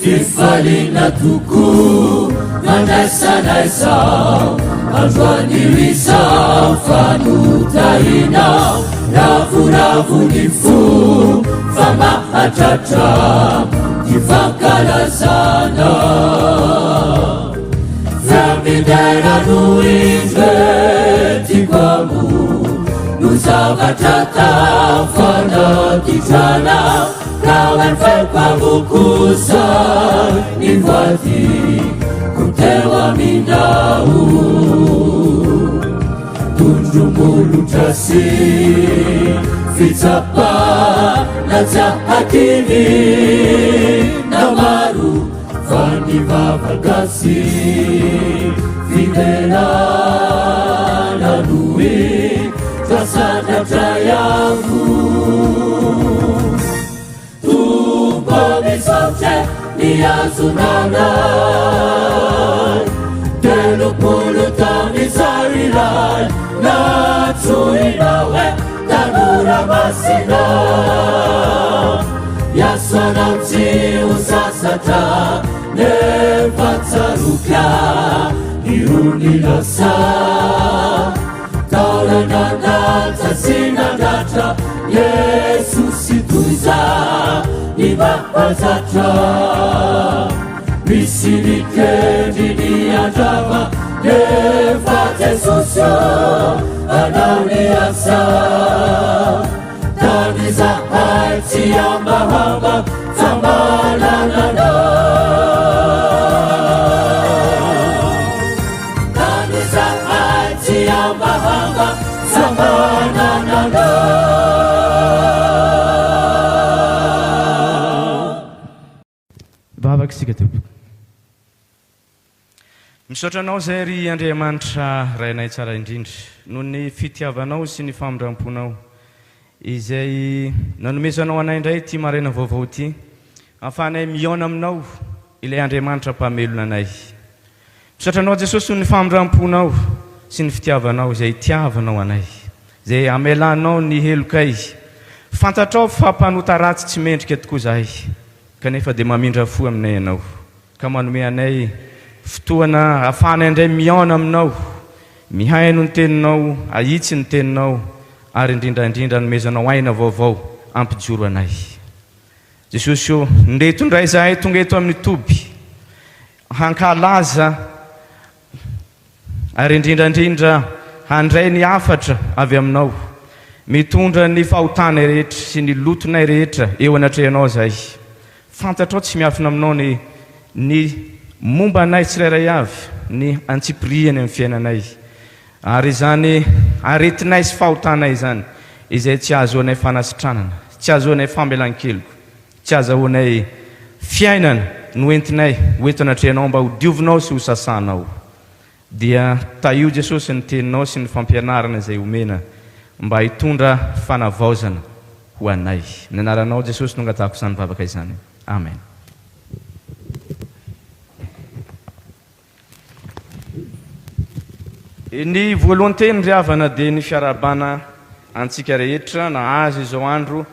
Fifaliana tokoa nandraisana izao androany io izao fa notahinao ravoravo ny fo fa mahatratra ny fankalazana Feo-midera no indro entiko amo no zavatra tafanaditrana Ka hoenfeko amo kosa ny voadiko teo aminao. Tondro-molotra sy fitsapana tsy ahakivy na maro fa ny vavaka sy fiderana no Tasandratra ihany Tompo misaotra ny azonanay 30 taona izay ilay nantsoina hoe tanora masina Iasana tsy ho sasatra nefa tsaroka ny ony lasa Taolana nandanja sy nandratra Jesosy toy izany ny mahazatra Misy mikendry ny handrava Nefa Jesosy ô hanao ny asa Tany izahay tsy hambahamba fa manana anao Vavaka isika tompoko. Misaotra anao izay ry Andriamanitra Rainay tsara indrindra noho ny fitiavanao sy ny famindramponao izay nanomezanao anay indray ity maraina vaovao ity ahafahanay mihaona aminao ilay Andriamanitra mpamelona anay. Misaotra Anao Jesosy noho ny famindram-ponao sy ny fitiavanao izay itiavanao anay, izay amelanao ny helokay. Fantatrao fa mpanota ratsy tsy mendrika tokoa izahay, kanefa dia mamindra fo aminay Ianao, ka manome anay fotoana ahafahanay indray mihaona Aminao, mihaino ny Teninao, ahitsy ny Teninao, ary indrindra indrindra anomezanao aina vaovao hampijoro anay. Jesosy ô, ndreto indray izahay tonga eto amin'ny toby. Hankalaza ary indrindra indrindra handray ny hafatra avy aminao. Mitondra ny fahotanay rehetra sy ny lotonay rehetra eo anatrehanao izahay. Fantatrao tsy miafina aminao ny ny momba anay tsirairay avy, ny antsipiriany amin'ny fiainanay. Ary izany aretinay sy fahotanay izany izay tsy ahazoanay fanasitranana, tsy ahazoanay famelan-keloka. Tsy azahoanay fiainana no entinay ho eto anatrehanao mba ho diovinao sy ho sasanao. Dia tahio Jesosy ny teninao sy ny fampianarana izay omena mba hitondra fanavaozana ho anay. Amin'ny anaranao Jesosy no angatahako izany vavaka izany. Amen. Ny voalohan-teny ry havana dia ny fiarahabana antsika rehetra nahazo izao andro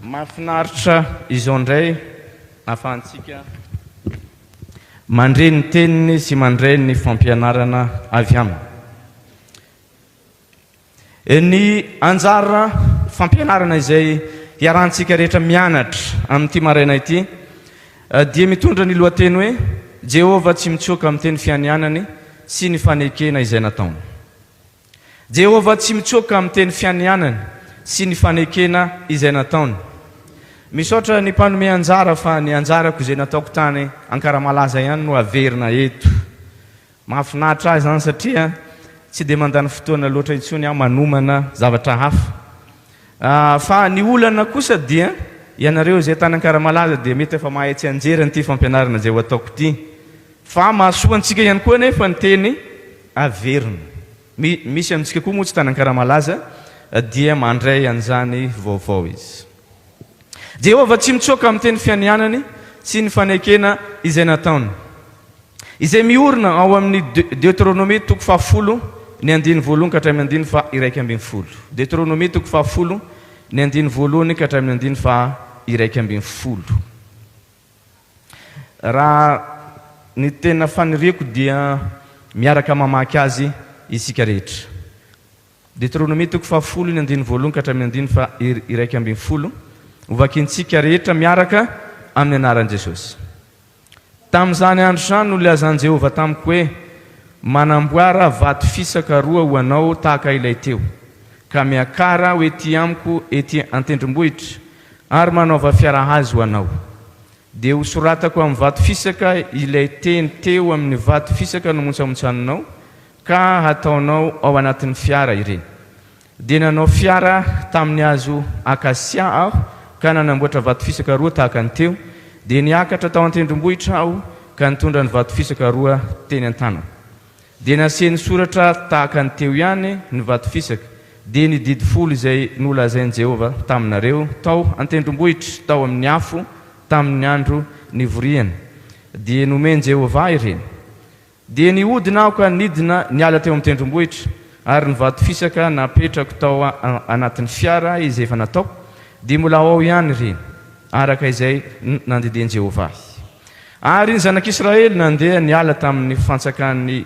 mahafinaritra izao indray ahafahantsika mandre ny teniny sy mandray ny fampianarana avy aminy. Ny anjara fampianarana izay hiarahantsika rehetra mianatra amin'ity maraina ity dia mitondra ny lohateny hoe Jehovah tsy mitsoaka amin'ny teny fianianany sy ny fanekena izay nataony. Jehovah tsy mitsoaka amin'ny teny fianianany sy ny fanekena izay nataony. Misaotra ny mpanome anjara fa ny anjarako izay nataoko tany Ankaramalaza ihany no averina eto. Mahafinaritra ahy izany satria tsy dia mandany fotoana loatra intsony aho manomana zavatra hafa. Fa ny olana kosa dia ianareo izay tany Ankaramalaza dia mety efa mahay tsianjery an'ity fampianarana izay ho ataoko ity. Fa mahasoa antsika ihany koa anefa ny teny averina. Misy amintsika koa moa tsy tany Ankaramalaza dia mandray an'izany vaovao izy. Jehovah tsy mitsoaka amin'ny teny fianianany sy ny fanekena izay nataony. Izay miorina ao amin'ny Deoteronomia toko fahafolo ny andininy voalohany ka hatramin'ny andininy faha-11. Deoteronomia toko fahafolo ny andininy voalohany ka hatramin'ny andininy faha-11. Raha ny tena faniriako dia miaraka mamaky azy isika rehetra. Deteronomia toko fahafolo ny andininy voalohany ka hatramin'ny andininy faha 11, hovakintsika rehetra miaraka amin'ny anaran'i Jesosy. Tamin'izany andro izany no nilazan'i Jehovah tamiko hoe, Manamboara vato fisaka roa ho anao tahaka ilay teo, ka miakara ho ety amiko ety an-tendrombohitra, ary manaova fiara hazo ho anao. Dia hosoratako amin'ny vato fisaka ilay teny teo amin'ny vato fisaka nomontsamontsaninao, ka hataonao ao anatin'ny fiara ireny. Dia nanao fiara tamin'ny hazo akasia aho, ka nanamboatra vato fisaka roa tahaka ny teo. Dia niakatra tao an-tendrombohitra aho, ka nitondra ny vato fisaka roa teny an-tanako. Dia nasiany soratra tahaka ny teo ihany ny vato fisaka, dia ny didy folo izay nolazain'i Jehovah taminareo tao an-tendrombohitra tao amin'ny afo tamin'ny andro nivoriana. Dia nomen'i Jehovah ahy ireny. Dia nihodina aho ka nidina niala teo amin'ny tendrombohitra, ary ny vato fisaka napetrako tao anatin'ny fiara izay efa nataoko, dia mbola ao ihany ireny, araka izay nandidian'i Jehovah ahy. Ary ny zanak'Israely nandeha niala tamin'ny fantsakan'i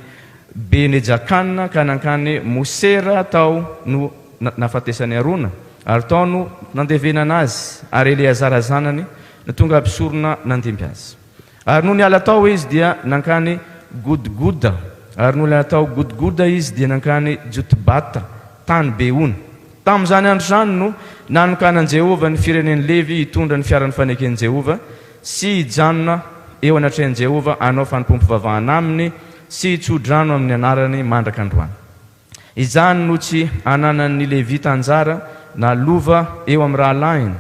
Bene-jakana ka nankany Mosera, tao no nahafatesan'i Arona, ary tao no nandevenana azy, ary Eleazara zanany no tonga mpisorona nandimby azy. Ary nony niala tao izy dia nankany Godgoda, ary nony niala tao Godgoda izy dia nankany Jotbata, tany be ony. Tamin'izany andro izany no nanokanan'i Jehovah ny firenen'i Levy hitondra ny fiaran'ny faneken'i Jehovah sy hijanona eo anatrehan'i Jehovah hanao fanompoam-pivavahana aminy sy hitso-drano amin'ny anarany mandraka androany. Izany no tsy ananan'ny Levita anjara na lova eo amin'ny rahalahiny.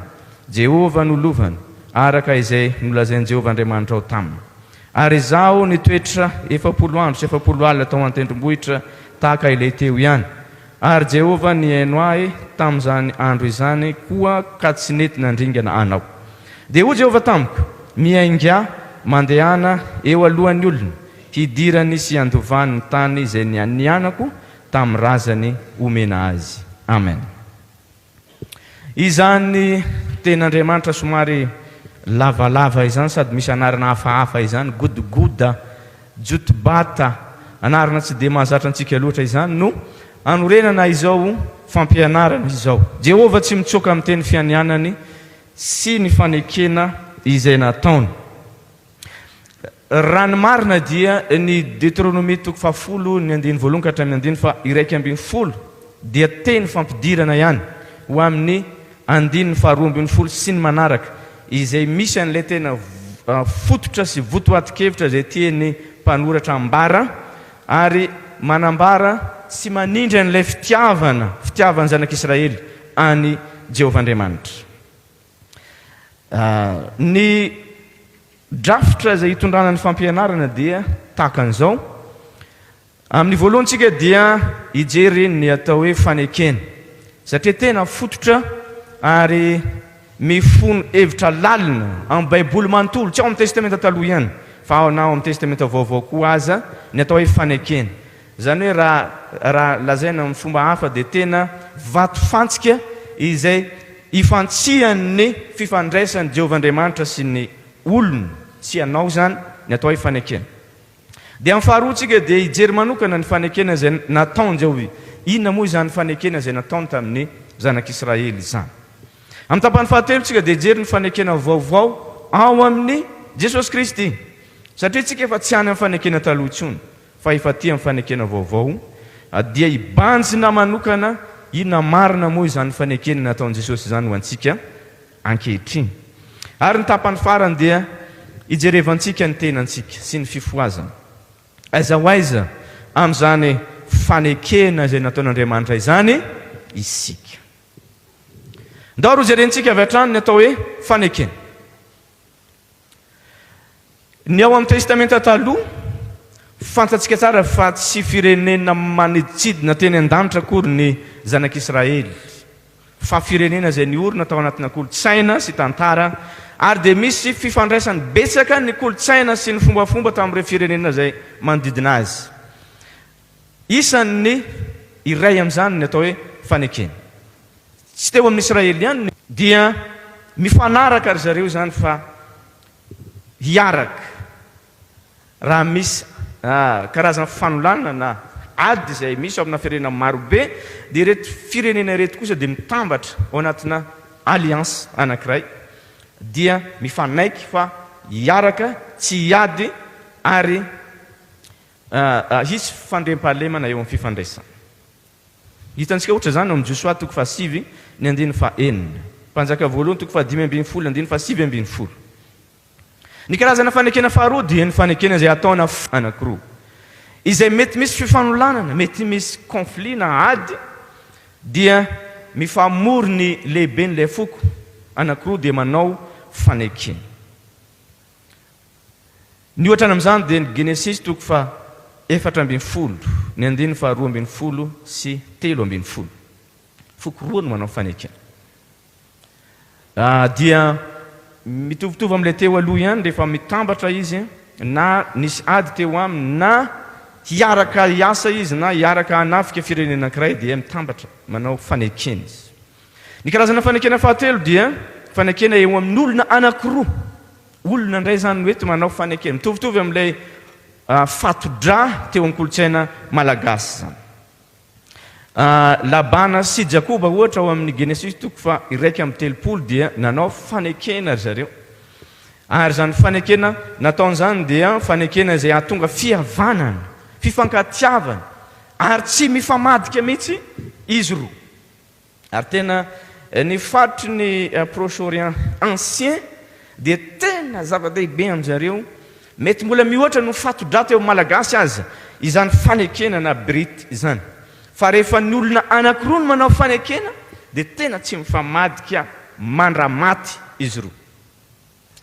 Jehovah no lovany, araka izay nolazain'i Jehovah Andriamanitrao taminy. Ary izaho nitoetra 40 andro sy 40 alina tao an-tendrombohitra tahaka ilay teo ihany. Ary Jehovah nihaino ahy tamin'izany andro izany koa ka tsy nety nandringana anao. Dia hoy Jehovah tamiko, Miaingà, mandehana eo alohan'ny olona, hidirany sy handovany ny tany izay nianianako tamin'ny razany homena azy. Amen. Izany tenin'Andriamanitra somary lavalava izany sady misy anarana hafahafa izany, Godgoda, Jotbata, anarana tsy dia mahazatra antsika loatra izany no anorenana izao fampianarana izao. Jehovah tsy mitsoaka amin'ny teny fianianany sy ny fanekena izay nataony. Raha ny marina dia ny Deteronomia toko fahafolo ny andininy voalohany ka hatramin'ny andininy faha 11 dia teny fampidirana ihany ho amin'ny andininy faha 12 sy ny manaraka izay misy an'ilay tena fototra sy votoatin-kevitra izay tian'ny mpanoratra ambara ary manambara sy manindry an'ilay fitiavana, fitiavan'ny zanak'Israely an'i Jehovah Andriamanitra. Ny drafitra izay hitondrana ny fampianarana dia tahaka an'izao, Amin'ny voalohany tsika dia hijery ny atao hoe fanekena, satria tena fototra ary mifono hevitra lalina amin'ny Baiboly manontolo, tsy ao amin'ny Testamenta Taloha ihany fa na ao amin'ny Testamenta Vaovao koa aza ny atao hoe fanekena. Izany hoe raha raha lazaina amin'ny fomba hafa dia tena vatofantsika izay ifantsihan'ny fifandraisan'i Jehovah Andriamanitra sy ny olony, sy ianao izany, ny atao hoe fanekena. Dia amin'ny faharoa tsika dia hijery manokana ny fanekena izay nataon'i Jehovah. Inona moa izany fanekena izay nataony tamin'ny zanak'Israely izany? Amin'ny tapany fahatelo tsika dia hijery ny fanekena vaovao ao amin'i Jesosy Kristy. Satria tsika efa tsy any amin'ny fanekena taloha intsony. Fa efa aty amin'ny fanekena vaovao dia hibanjina manokana inona marina moa izany fanekena nataon'i Jesosy izany ho antsika ankehitriny. Ary ny tapany farany dia hijerevantsika ny tenantsika sy ny fifohazana. Aiza ho aiza amin'izany fanekena izay nataon'Andriamanitra izany isika. Ndao ary hojerentsika avy hatrany ny atao hoe fanekena. Ny ao amin'ny Testamenta Taloha, fantatsika tsara fa tsy firenena manidintsidina teny an-danitra akory ny Zanak'Israely, fa firenena izay niorina tao anatina kolontsaina sy tantara, ary dia misy fifandraisany betsaka ny kolontsaina sy ny fombafomba tamin'ireo firenena izay manodidina azy. Isan'ny iray amin'izany ny atao hoe fanekena. Tsy teo amin'ny Israely ihany ny. Dia mifanaraka ry zareo izany fa hiaraka. Raha misy karazana fanolanana na ady izay misy ao amina firenena marobe dia ireto firenena ireto kosa dia mitambatra ao anatina alliance anankiray dia mifanaiky fa hiaraka tsy hiady ary hisy fandriampahalemana eo amin'ny fifandraisana. Hitantsika ohatra izany ao amin'ny Josoa toko fahasivy ny andininy fahenina, Mpanjaka voalohany toko fahadimy ambin'ny folo andininy fahasivy ambin'ny folo. Ny karazana fanekena faharoa dia ny fanekena izay ataona fo anankiroa, izay mety misy fifanolanana, mety misy conflit na ady, dia mifamory ny lehiben'ilay foko anankiroa dia manao fanekena. Ny ohatra amin'izany dia ny Genesisy toko faha 14, ny andininy faha 12 sy 13. Foko roa no manao fanekena. Dia mitovitovy amin'ilay teo aloha ihany rehefa mitambatra izy na nisy ady teo aminy na hiaraka hiasa izy na hiaraka hanafika firenena anankiray dia mitambatra manao fanekena izy. Ny karazana fanekena fahatelo dia fanekena eo amin'olona anankiroa. Olona indray izany no eto manao fanekena. Mitovitovy amin'ilay fato-drà teo amin'ny kolontsaina malagasy izany. Labana sy Jakoba ohatra ao amin'ny Genesisy toko faha 31 dia nanao fanekena ry zareo. Ary izany fanekena nataony izany dia fanekena izay hahatonga fihavanana, fifankatiavana ary tsy mifamadika mihitsy izy roa. Ary tena ny faritry ny Proche-Orient ancien dia tena zava-dehibe amin-jareo, mety mbola mihoatra noho fato-drà teo amin'ny Malagasy aza izany fanekena na brit izany. Fa rehefa ny olona anankiroa no manao fanekena dia tena tsy mifamadika mandra-maty izy roa.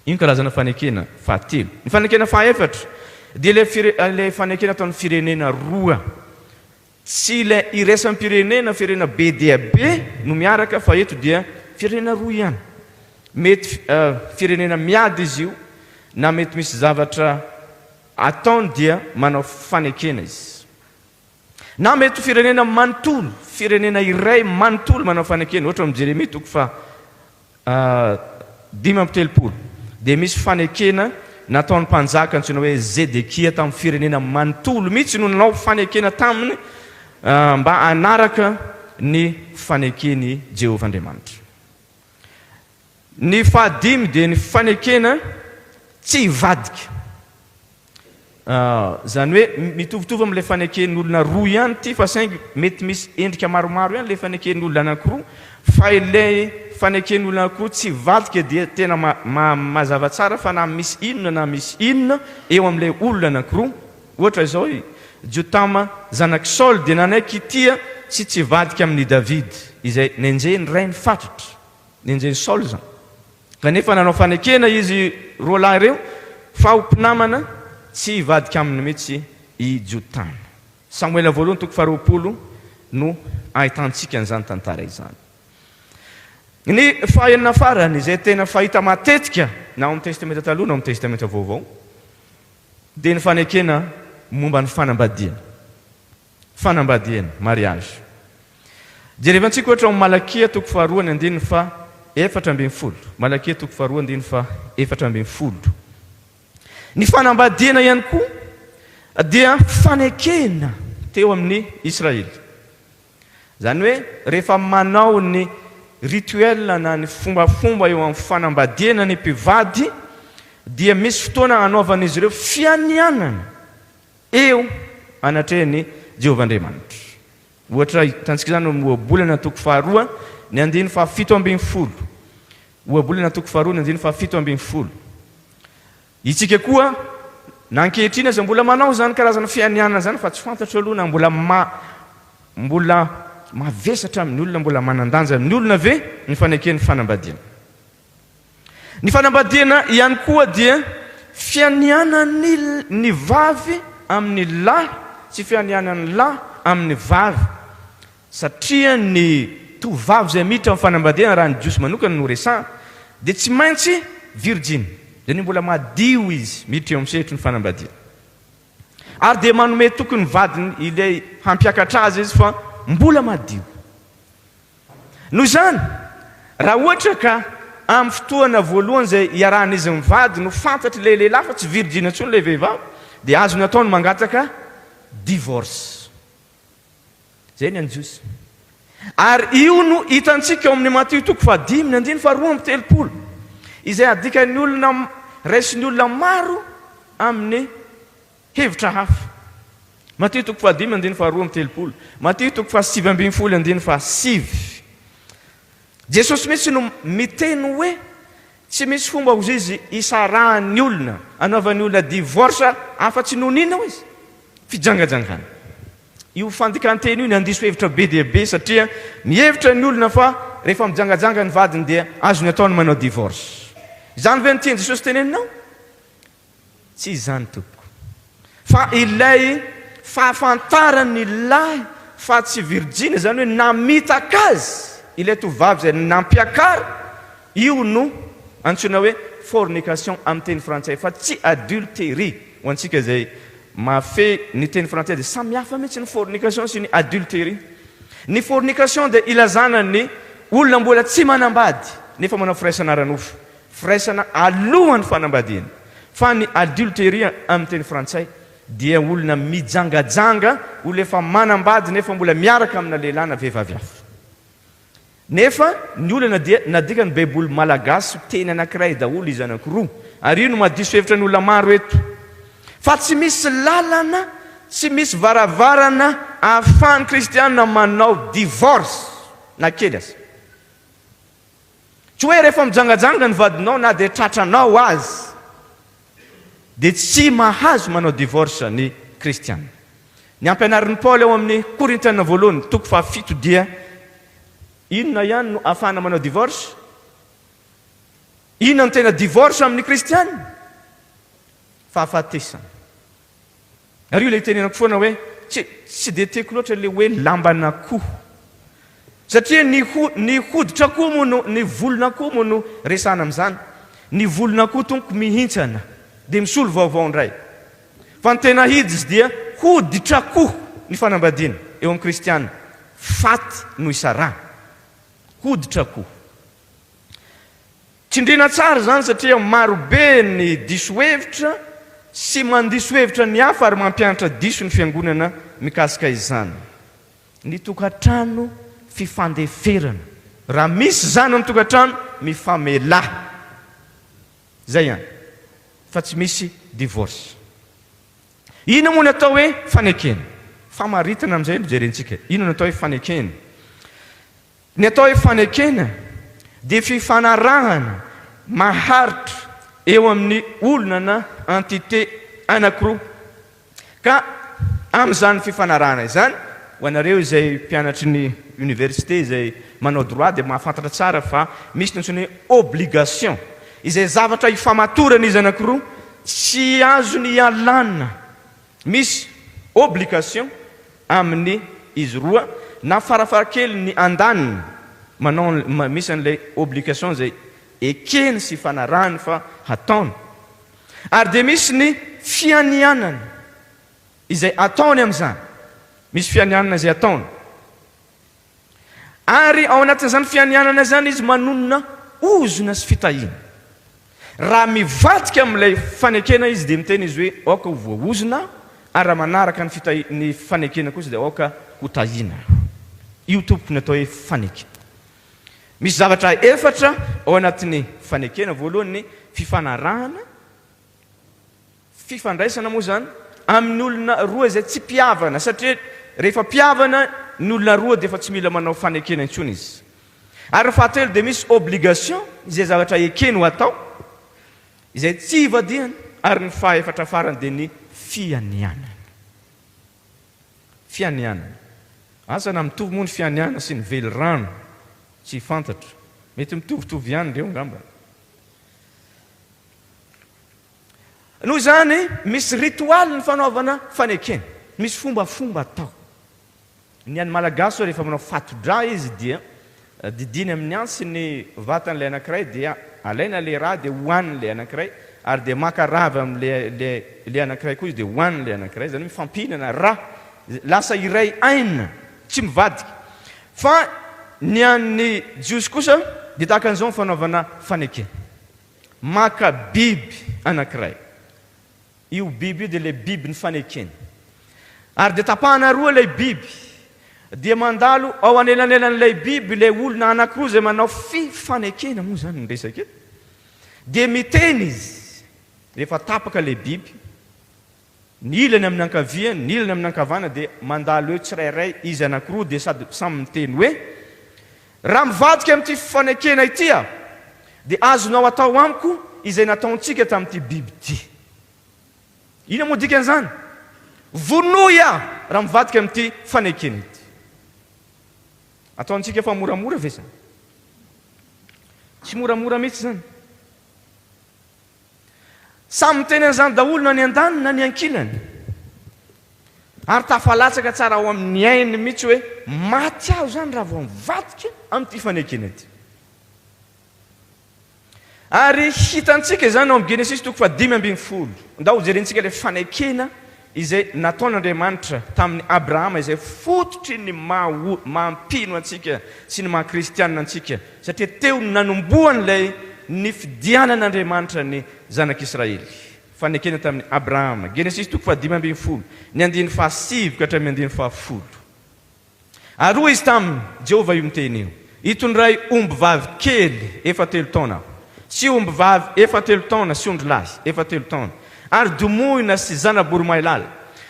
Io ny karazana fanekena fahatelo. Ny fanekena fahaefatra dia ilay fanekena ataon'ny firenena roa. Tsy ilay iraisam-pirenena, firenena be dia be no miaraka fa eto dia firenena roa ihany. Mety firenena miady izy io na mety misy zavatra ataony dia manao fanekena izy. Na mety ho firenena manontolo, firenena iray manontolo manao fanekena, ohatra ao amin'ny Jeremia toko faha 35, dia misy fanekena nataon'ny mpanjaka antsoina hoe Zedekia tamin'ny firenena manontolo mihitsy no nanao fanekena taminy mba hanaraka ny faneken'i Jehovah Andriamanitra. Ny fahadimy dia ny fanekena tsy hivadika. Izany hoe mitovitovy amin'ilay faneken'olona roa ihany ity fa saingy mety misy endrika maromaro ihany ilay faneken'olona anankiroa fa ilay faneken'olona anankiroa tsy hivadika dia tena mazava tsara fa na misy inona na misy inona eo amin'ilay olona anankiroa. Ohatra izao i Jotama zanak'i Saoly dia nanaiky hitia sy tsy hivadika amin'i Davida izay nenjehin'ny rainy fatratra. Nenjehin'i Saoly izany. Kanefa nanao fanekena izy roa lahy ireo fa ho mpinamana tsy hivadika aminy mihitsy i Jotama. Samoela voalohany toko faharoapolo no ahitantsika an'izany tantara izany. Ny fahaenina farany izay tena fahita matetika na ao amin'ny Testamenta Taloha na ao amin'ny Testamenta Vaovao dia ny fanekena momba ny fanambadiana. Fanambadiana, mariage. Jerevantsika ohatra ao Malakia toko faharoa ny andininy faha 14. Malakia toko faharoa andininy faha 14. Ny fanambadiana ihany koa dia fanekena teo amin'ny Israely. Izany hoe rehefa manao ny rituel na ny fombafomba eo amin'ny fanambadiana ny mpivady dia misy fotoana anaovan'izy ireo fianianana eo anatrehan'i Jehovah Andriamanitra. Ohatra hitantsika izany ao amin'ny Ohabolana toko faharoa, ny andininy fahafito ambin'ny folo. Ohabolana toko faharoa, ny andininy fahafito ambin'ny folo. Isika koa, na ankehitriny aza mbola manao izany karazana fianianana izany, fa tsy fantatro aloha na mbola ma, mbola mavesatra amin'ny olona, mbola manan-danja amin'ny olona ve ny faneken'ny fanambadiana. Ny fanambadiana ihany koa dia fianianan'ny ny vavy amin'ny lahy sy fianianan'ny lahy amin'ny vavy satria ny tovovavy izay miditra amin'ny fanambadiana raha ny jiosy manokana no resahana dia tsy maintsy virjiny, izany hoe mbola madio izy miditra eo amin'ny sehatry ny fanambadiana ary dia manome toky ny vadiny ilay hampiakatra azy izy fa mbola madio. Noho izany, raha ohatra ka amin'ny fotoana voalohany izay iarahan'izy mivady no fantatr'ilay lehilahy fa tsy virjiny intsony ilay vehivavy, dia azony atao ny mangataka divorce. Izay ny an'ny Jiosy. Ary io no hitantsika ao amin'ny Matio toko fahadimy ny andininy faharoa 32, izay adikan'ny olona, raisin'ny olona maro amin'ny hevitra hafa. Matio toko fahadimy andininy faharoa amby telopolo. Matio toko faha-19 andininy faha-9. Jesosy mihitsy no miteny hoe tsy misy fomba hozy izy hisarahan'ny olona, anaovan'ny olona divorce afa-tsy noho ny inona hoy izy? Fijangajangana. Io fandikan-teny io nandiso hevitra be dia be satria mihevitra ny olona fa rehefa mijangajanga ny vadiny dia azony atao ny manao divorce. Izany ve no tian'i Jesosy tenenina ao? Tsy izany tompoko. Fa ilay fahafantaran'ny lahy fa tsy virjiny, izany hoe namitaka azy ilay tovovavy izay nampiakary, io no antsoina hoe fornication amin'ny teny frantsay fa tsy adultery. Ho antsika izay mahafehy ny teny frantsay dia samy hafa mihitsy ny fornication sy ny adultery. Ny fornication dia ilazana ny olona mbola tsy manambady nefa manao firaisana ara-nofo. Firaisana alohan'ny fanambadiana. Fa ny adultery amin'ny teny frantsay dia olona mijangajanga, olona efa manambady nefa mbola miaraka amina lehilahy na vehivavy hafa. Nefa ny olana dia nadikan'ny baiboly malagasy ho teny anankiray daholo izy anankiroa. Ary io no mahadiso hevitra ny olona maro eto. Fa tsy misy lalana, tsy misy varavarana ahafahan'ny kristiana manao divorce na kely aza. Tsy hoe rehefa mijangajanga ny vadinao na dia tratranao aza dia tsy mahazo manao divorce ny kristiana. Ny ampianarin'i Paoly ao amin'ny Korintiana voalohany toko fahafito dia inona ihany no ahafahana manao divorce? Inona no tena divorce amin'ny kristiana? Fahafatesana. Ary io ilay itenenako foana hoe tsy tsy dia tiako loatra ilay hoe lamban'akoho. Satria ny ho ny hoditr'akoho moa no ny volon'akoho moa no resahana amin'izany. Ny volon'akoho tompoko mihintsana dia misolo vaovao indray. Fa ny tena izy dia hoditr'akoho ny fanambadiana eo amin'ny kristiana. Faty no isarahana. Hoditr'akoho. Tsindriana tsara izany satria marobe ny diso hevitra sy mandiso hevitra ny hafa ary mampianatra diso ny fiangonana mikasika izany. Ny tokantrano fifandeferana. Raha misy izany amin'ny tokantrano, mifamelà. Izay ihany. Fa tsy misy divorce. Inona moa ny atao hoe fanekena? Famaritana amin'izay no jerentsika. Inona no atao hoe fanekena? Ny atao hoe fanekena dia fifanarahana maharitra eo amin'ny olona na entité anankiroa. Ka amin'izany fifanarahana izany, ho anareo izay mpianatry ny université izay manao droit dia mahafantatra tsara fa misy ny antsoina hoe obligation, izay zavatra ifamatoran'izy anankiroa tsy azony ialana. Misy obligation amin'ny izy roa na farafahakeliny ny andaniny manao misy an'ilay obligation izay ekeny sy ifanarahany fa hataony. Ary dia misy ny fianianana izay ataony amin'izany. Misy fianianana izay ataony. Ary ao anatin'izany fianianana izany izy manonona ozona sy fitahiana. Raha mivadika amin'ilay fanekena izy dia miteny izy hoe aoka ho voaozona aho, ary raha manaraka ny fitahi ny fanekena kosa dia aoka ho tahiana aho. Io tompoko ny atao hoe fanekena. Misy zavatra efatra ao anatin'ny fanekena. Voalohany ny fifanarahana. Fifandraisana moa izany amin'ny olona roa izay tsy mpihavana satria rehefa mpihavana ny olona roa dia efa tsy mila manao fanekena intsony izy. Ary ny fahatelo dia misy obligation izay zavatra ekeny ho atao izay tsy ivadihany ary ny fahaefatra farany dia ny fianianana. Fianianana. Asa na mitovy moa ny fianianana sy ny velirano, tsy fantatro. Mety mitovitovy ihany ireo angamba. Noho izany, misy ritoaly ny fanaovana fanekena. Misy fombafomba atao. Ny an'ny Malagasy zao rehefa manao fato-drà izy dia didiany amin'ny antsy ny vatan'ilay anankiray dia alaina ilay rà dia hohanin'ilay anankiray ary dia maka rà avy amin'ilay ilay ilay anankiray koa izy dia hohanin'ilay anankiray. Izany hoe mifampihinana rà. Lasa iray aina, tsy mivadika. Fa ny an'ny Jiosy kosa dia tahaka an'izao ny fanaovana fanekena. Maka biby anankiray. Io biby io dia ilay biby nifanekena. Ary dia tapahana roa ilay biby. Dia mandalo ao anelanelan'ilay biby ilay olona anankiroa izay manao fifanekena moa izany ny resaka eto. Dia miteny izy, rehefa tapaka ilay biby, ny ilany amin'ny ankavia, ny ilany amin'ny ankavana dia mandalo eo tsirairay izy anankiroa dia sady samy miteny hoe, Raha mivadika amin'ity fifanekena ity aho, dia azonao atao amiko izay nataontsika tamin'ity biby ity. Inona moa dikan'izany? Vonoy aho raha mivadika amin'ity fanekena ity. Ataontsika fa moramora ve izany? Tsy moramora mihitsy izany. Samy miteny an'izany daholo na ny andaniny na ny ankilany. Ary tafalatsaka tsara ao amin'ny ainy mihitsy hoe maty aho izany raha vao mivadika amin'ity fanekena ity. Ary hitantsika izany ao amin'ny Genesisy toko faha-15. Ndao hojerentsika ilay fanekena izay nataon'Andriamanitra tamin'i Abrahama izay fototry ny maha maha mpino antsika sy ny maha kristianina antsika satria teo no nanombohan'ilay nifidianan'Andriamanitra ny zanak'Israely. Fanekena tamin'i Abrahama. Genesisy toko faha-15, ny andininy fahasivy ka hatramin'ny andininy fahafolo. Ary hoy izy taminy, Jehovah io miteny io, Itondray ombivavy kely efa telo taona aho, sy ombivavy efa telo taona sy ondrilahy efa telo taona, ary domohina sy zana-boromailala.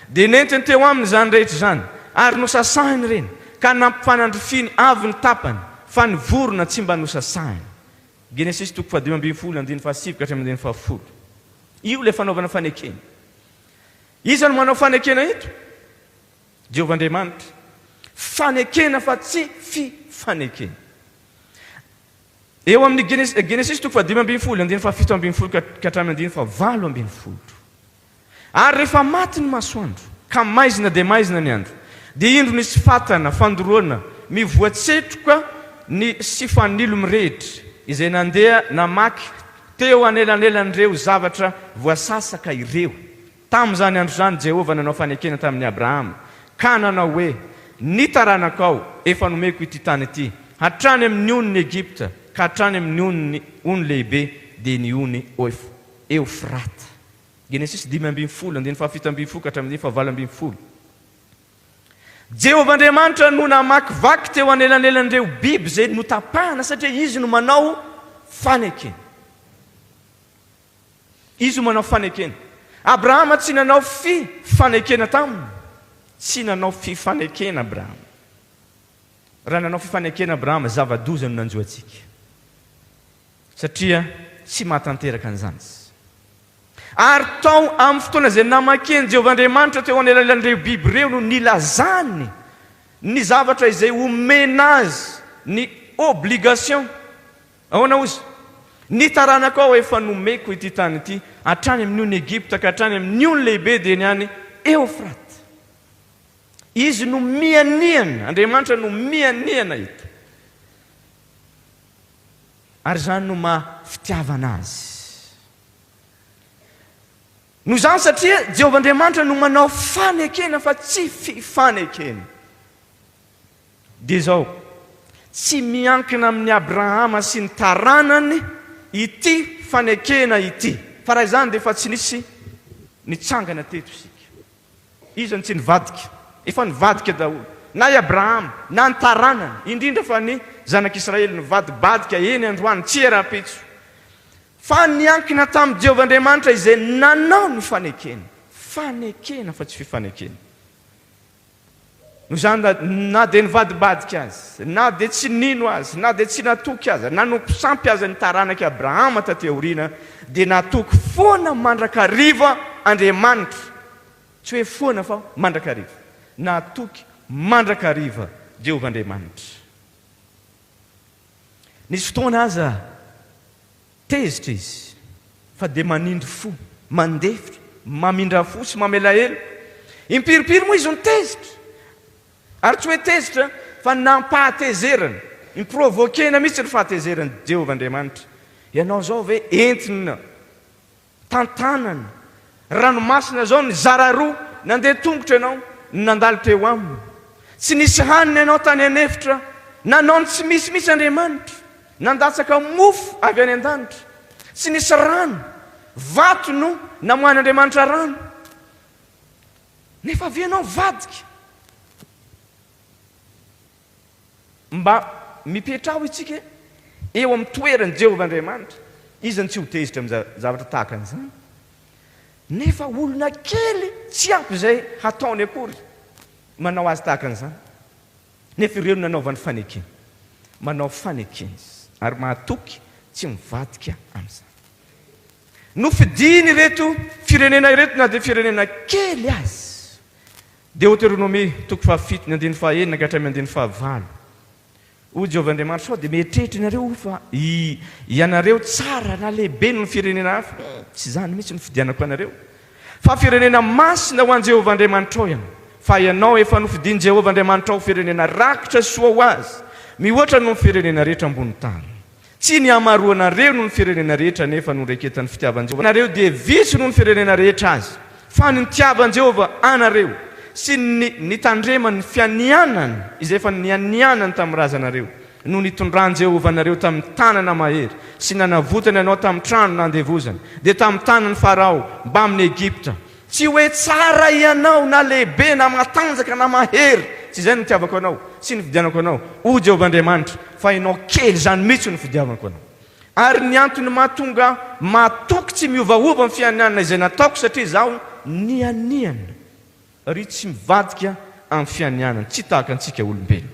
Dia nentiny teo aminy izany rehetra izany, ary nosasahiny ireny, ka nampifanandrifiny avy ny tapany, fa ny vorona tsy mba nosasahiny. Genesisy toko faha-15 andininy fahasivy ka hatramin'ny andininy fahafolo. Io ilay fanaovana fanekena. Iza no manao fanekena eto? Jehovah Andriamanitra. Fanekena fa tsy fifanekena. Eo amin'ny Genesisy toko faha-15 andininy faha-17 ka hatramin'ny andininy faha-18. Ary rehefa maty ny masoandro, ka maizina dia maizina ny andro, dia indro nisy fatana fandoroana mivoa-tsetroka ny sy fanilo mirehitra, izay nandeha namaky teo anelanelan'ireo zavatra voasasaka ireo. Tamin'izany andro izany Jehovah nanao fanekena tamin'i Abrahama, ka nanao hoe, Ny taranakao efa nomeko ity tany ity, hatrany amin'ny onin'i Egypta ka hatrany amin'ny onin'ny ony lehibe, dia ny ony Eofrata. Genesisy 15, andininy faha-17 ka hatramin'ny andininy faha-18. Jehovah Andriamanitra no namakivaky teo anelanelan'ireo biby izay notapahana, satria Izy no manao fanekena. Izy no manao fanekena. Abrahama tsy nanao fifanekena taminy. Tsy nanao fifanekena Abrahama. Raha nanao fifanekena Abrahama, zava-doza no nanjo antsika. Satria tsy mahatanteraka an'izany izy. Ary tao amin'ny fotoana izay namakian'i Jehovah Andriamanitra teo anelanelan'ireo biby ireo no nilazany ny zavatra izay omena azy, ny obligation. Ahoana hozy? Ny taranakao efa nomeko ity tany ity, hatrany amin'ny ony Egypta ka hatrany amin'ny ony lehibe dia ny any Eofrata. Izy no mianiana, Andriamanitra no mianiana eto. Ary izany no maha fitiavana azy. Noho izany satria Jehovah Andriamanitra no manao fanekena fa tsy fifanekena. Dia izao, tsy miankina amin'i Abrahama sy ny taranany ity fanekena ity. Fa raha izany dia efa tsy nisy nitsangana teto isika. Iza no tsy nivadika? Efa nivadika daholo. Na i Abrahama, na ny taranany, indrindra fa ny zanak'Israely nivadibadika eny androany, tsia rahampitso. Fa niankina tamin'i Jehovah Andriamanitra izay nanao ny fanekena. Fanekena fa tsy fifanekena. Noho izany, na dia nivadibadika azy, na dia tsy nino azy, na dia tsy natoky aza, nanompo sampy aza ny taranak'i Abrahama taty aoriana, dia natoky foana mandrakariva Andriamanitra. Tsy hoe foana fa mandrakariva. Natoky mandrakariva Jehovah Andriamanitra. Nisy fotoana aza Tezitra izy fa dia manindry fo, mandefitra, mamindra fo sy mamela heloka. Impirimpiry moa izy no tezitra? Ary tsy hoe tezitra fa nampahatezerana, ni-provoquer-na mihitsy ny fahatezeran'i Jehovah Andriamanitra. Ianao izao ve entina tantanana Ranomasina izao nizara roa, nandeha tongotra ianao, nandalo teo aminy. Tsy nisy hanina ianao tany an'efitra, nanao ny tsy misy mihitsy Andriamanitra, nandatsaka mofo avy any an-danitra. Tsy nisy rano. Vato no namoahan'Andriamanitra rano. Nefa avy ianao mivadika. Mba mipetraho isika eo amin'ny toeran'i Jehovah Andriamanitra. Iza no tsy ho tezitra amin'ny zavatra tahaka an'izany? Nefa olona kely tsy ampy izay hataony akory manao azy tahaka an'izany. Nefa ireo no nanaovany fanekena. Manao fanekena izy ary mahatoky tsy mivadika amin'izany. Nofidiny ireto firenena ireto na dia firenena kely aza. Deoteronomia toko fahafito ny andininy fahaenina ka hatramin'ny andininy fahavalo. Hoy Jehovah Andriamanitra, Sao dia mieritreritra ianareo fa ianareo tsara na lehibe noho ny firenena hafa? Tsy izany mihitsy no fidianako anareo. Fa firenena masina ho an'i Jehovah Andriamanitrao ianao. Fa ianao efa nofidin'i Jehovah Andriamanitrao ho firenena rakitra sy soa ho azy, mihoatra noho ny firenena rehetra ambony tany. Tsy ny hamaroanareo noho ny firenena rehetra anefa no reketan'ny fitiavan'i Jehovah anareo dia vitsy noho ny firenena rehetra azy, fa ny nitiavan'i Jehovah anareo sy ny nitandremany ny fianianany izay efa nianianany tamin'ny razanareo no nitondran'i Jehovah anareo tamin'ny tanana mahery sy nanavotany anao tamin'ny trano nandevozana, dia tamin'ny tanan'i Farao mbamin'i Egypta. Tsy hoe tsara ianao na lehibe na matanjaka na mahery, tsy izay no nitiavako anao sy nifidianako anao, hoy Jehovah Andriamanitra, fa ianao kely izany mihitsy no nifidiavako anao. Ary ny antony mahatonga ahy matoky tsy miovaova ny fianianana izay nataoko satria izaho nianiana ry tsy mivadika amin'ny fianianana, tsy tahaka antsika olombelona.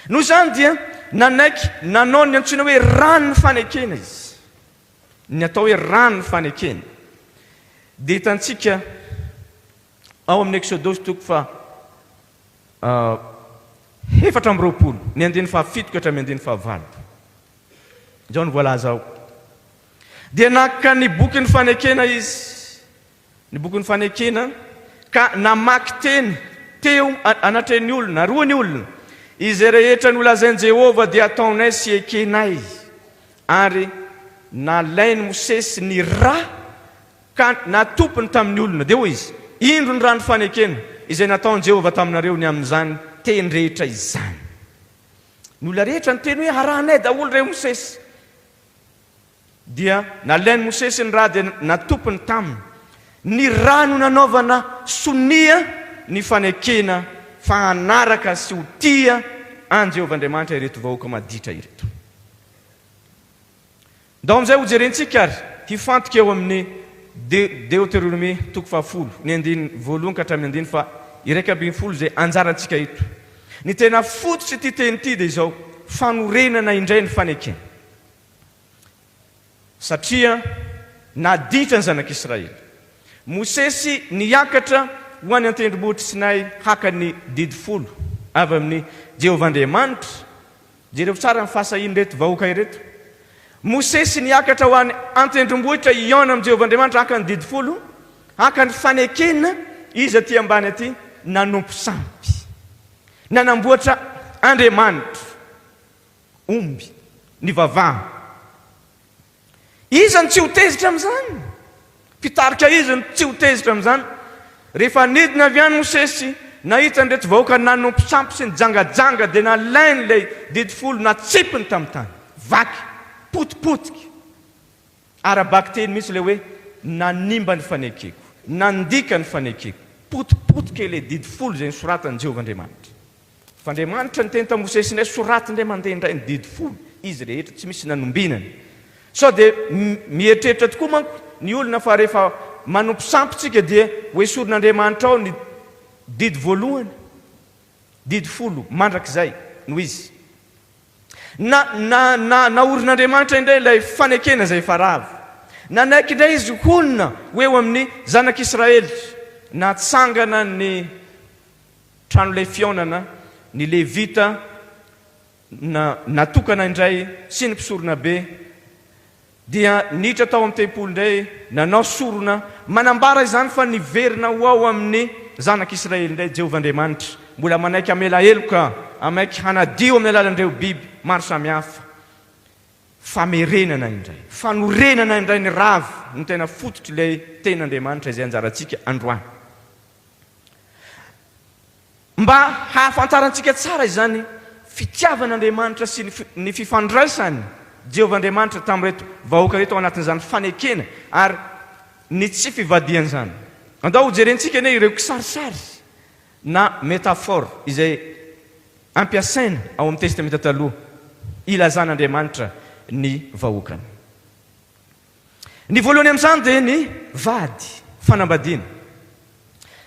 Noho izany dia nanaiky nanao ny antsoina hoe ran'ny fanekena izy. Ny atao hoe ran'ny fanekena dia hitantsika ao amin'ny Eksodosy toko faha 24, ny andininy fahafito ka hatramin'ny andininy fahavalo. Izao no voalaza ao. Dia naka ny bokin'ny fanekena izy, ny bokin'ny fanekena, ka namaky teny teo anatrehan'ny olona, ary hoy ny olona, Izay rehetra nolazain'i Jehovah dia ataonay sy ekenay. Ary nalain'i Mosesy ny ra ka natopiny tamin'ny olona. Dia hoy izy, Indro ny ran'ny fanekena, izay nataon'i Jehovah taminareo ny amin'izany teny rehetra izany. Ny olona rehetra niteny hoe, Arahanay daholo ireo Mosesy. Dia nalain'i Mosesy ny ra dia natopiny taminy. Ny ra no nanaovana sonia ny fanekena fa hanaraka sy ho tia an'i Jehovah Andriamanitra ireto vahoaka maditra ireto. Ndao amin'izay hojerentsika ary hifantoka eo amin'ny Deoteronomia toko fahafolo, ny andininy voalohany ka hatramin'ny andininy faha 11 izay anjarantsika eto. Ny tena fototr'ity teny ity dia izao, fanorenana indray ny fanekena. Satria naditra ny zanak'Israely. Mosesy niakatra ho any an-tendrombohitr'i Sinay haka ny Didy Folo avy amin'i Jehovah Andriamanitra. Jereo tsara ny fahasahian'ireto vahoaka ireto. Mosesy niakatra ho any an-tendrombohitra hihaona amin'i Jehovah Andriamanitra haka ny Didy Folo, haka ny fanekena, izy aty ambany aty nanompo sampy. Nanamboatra andriamanitra. Omby nivavahana. Iza no tsy ho tezitra amin'izany? Mpitarika iza no tsy ho tezitra amin'izany? Rehefa nidina avy any Mosesy, nahita an'ireto vahoaka nanompo sampy sy nijangajanga, dia nalainy ilay didy folo natsipiny tamin'ny tany. Vaky, potipotika. Ara-bakiteny mihitsy ilay hoe nanimba ny fanekeko, nandika ny fanekeko. Potipotika ilay didy folo izay nosoratan'i Jehovah Andriamanitra. Fa Andriamanitra niteny tamin'i Mosesy indray, soraty indray mandeha indray ny didy folo, izy rehetra, tsy misy nanombinany. Sao dia mieritreritra tokoa manko ny olona fa rehefa manompo sampy tsika dia ho esorin'Andriamanitra ao ny didy voalohany, didy folo mandrakizay no izy. Na, na, na, naorin'Andriamanitra indray ilay fanekena izay efa rava. Nanaiky indray izy honina ho eo amin'ny zanak'Israely. Natsangana ny Tranolay fihaonana, ny Levita na natokana indray sy ny mpisoronabe dia niditra tao amin'ny tempoly indray nanao sorona, manambara izany fa niverina ho ao amin'ny zanak'Israely indray Jehovah Andriamanitra, mbola manaiky hamela heloka, hamaiky hanadio amin'ny alalan'ireo biby maro samihafa. Famerenana indray, fanorenana indray ny rava no tena fototr'ilay tenin'Andriamanitra izay anjarantsika androany. Mba hahafantarantsika tsara izany fitiavan'Andriamanitra sy ny fifandraisany. Jehovah Andriamanitra tamin'ireto vahoaka ireto ao anatin'izany fanekena ary ny tsy fivadihana izany. Andao hojerentsika anie ireo kisarisary na métaphore izay ampiasaina ao amin'ny Testamenta Taloha ilazan'Andriamanitra ny vahoakany. Ny voalohany amin'izany dia ny vady, fanambadiana.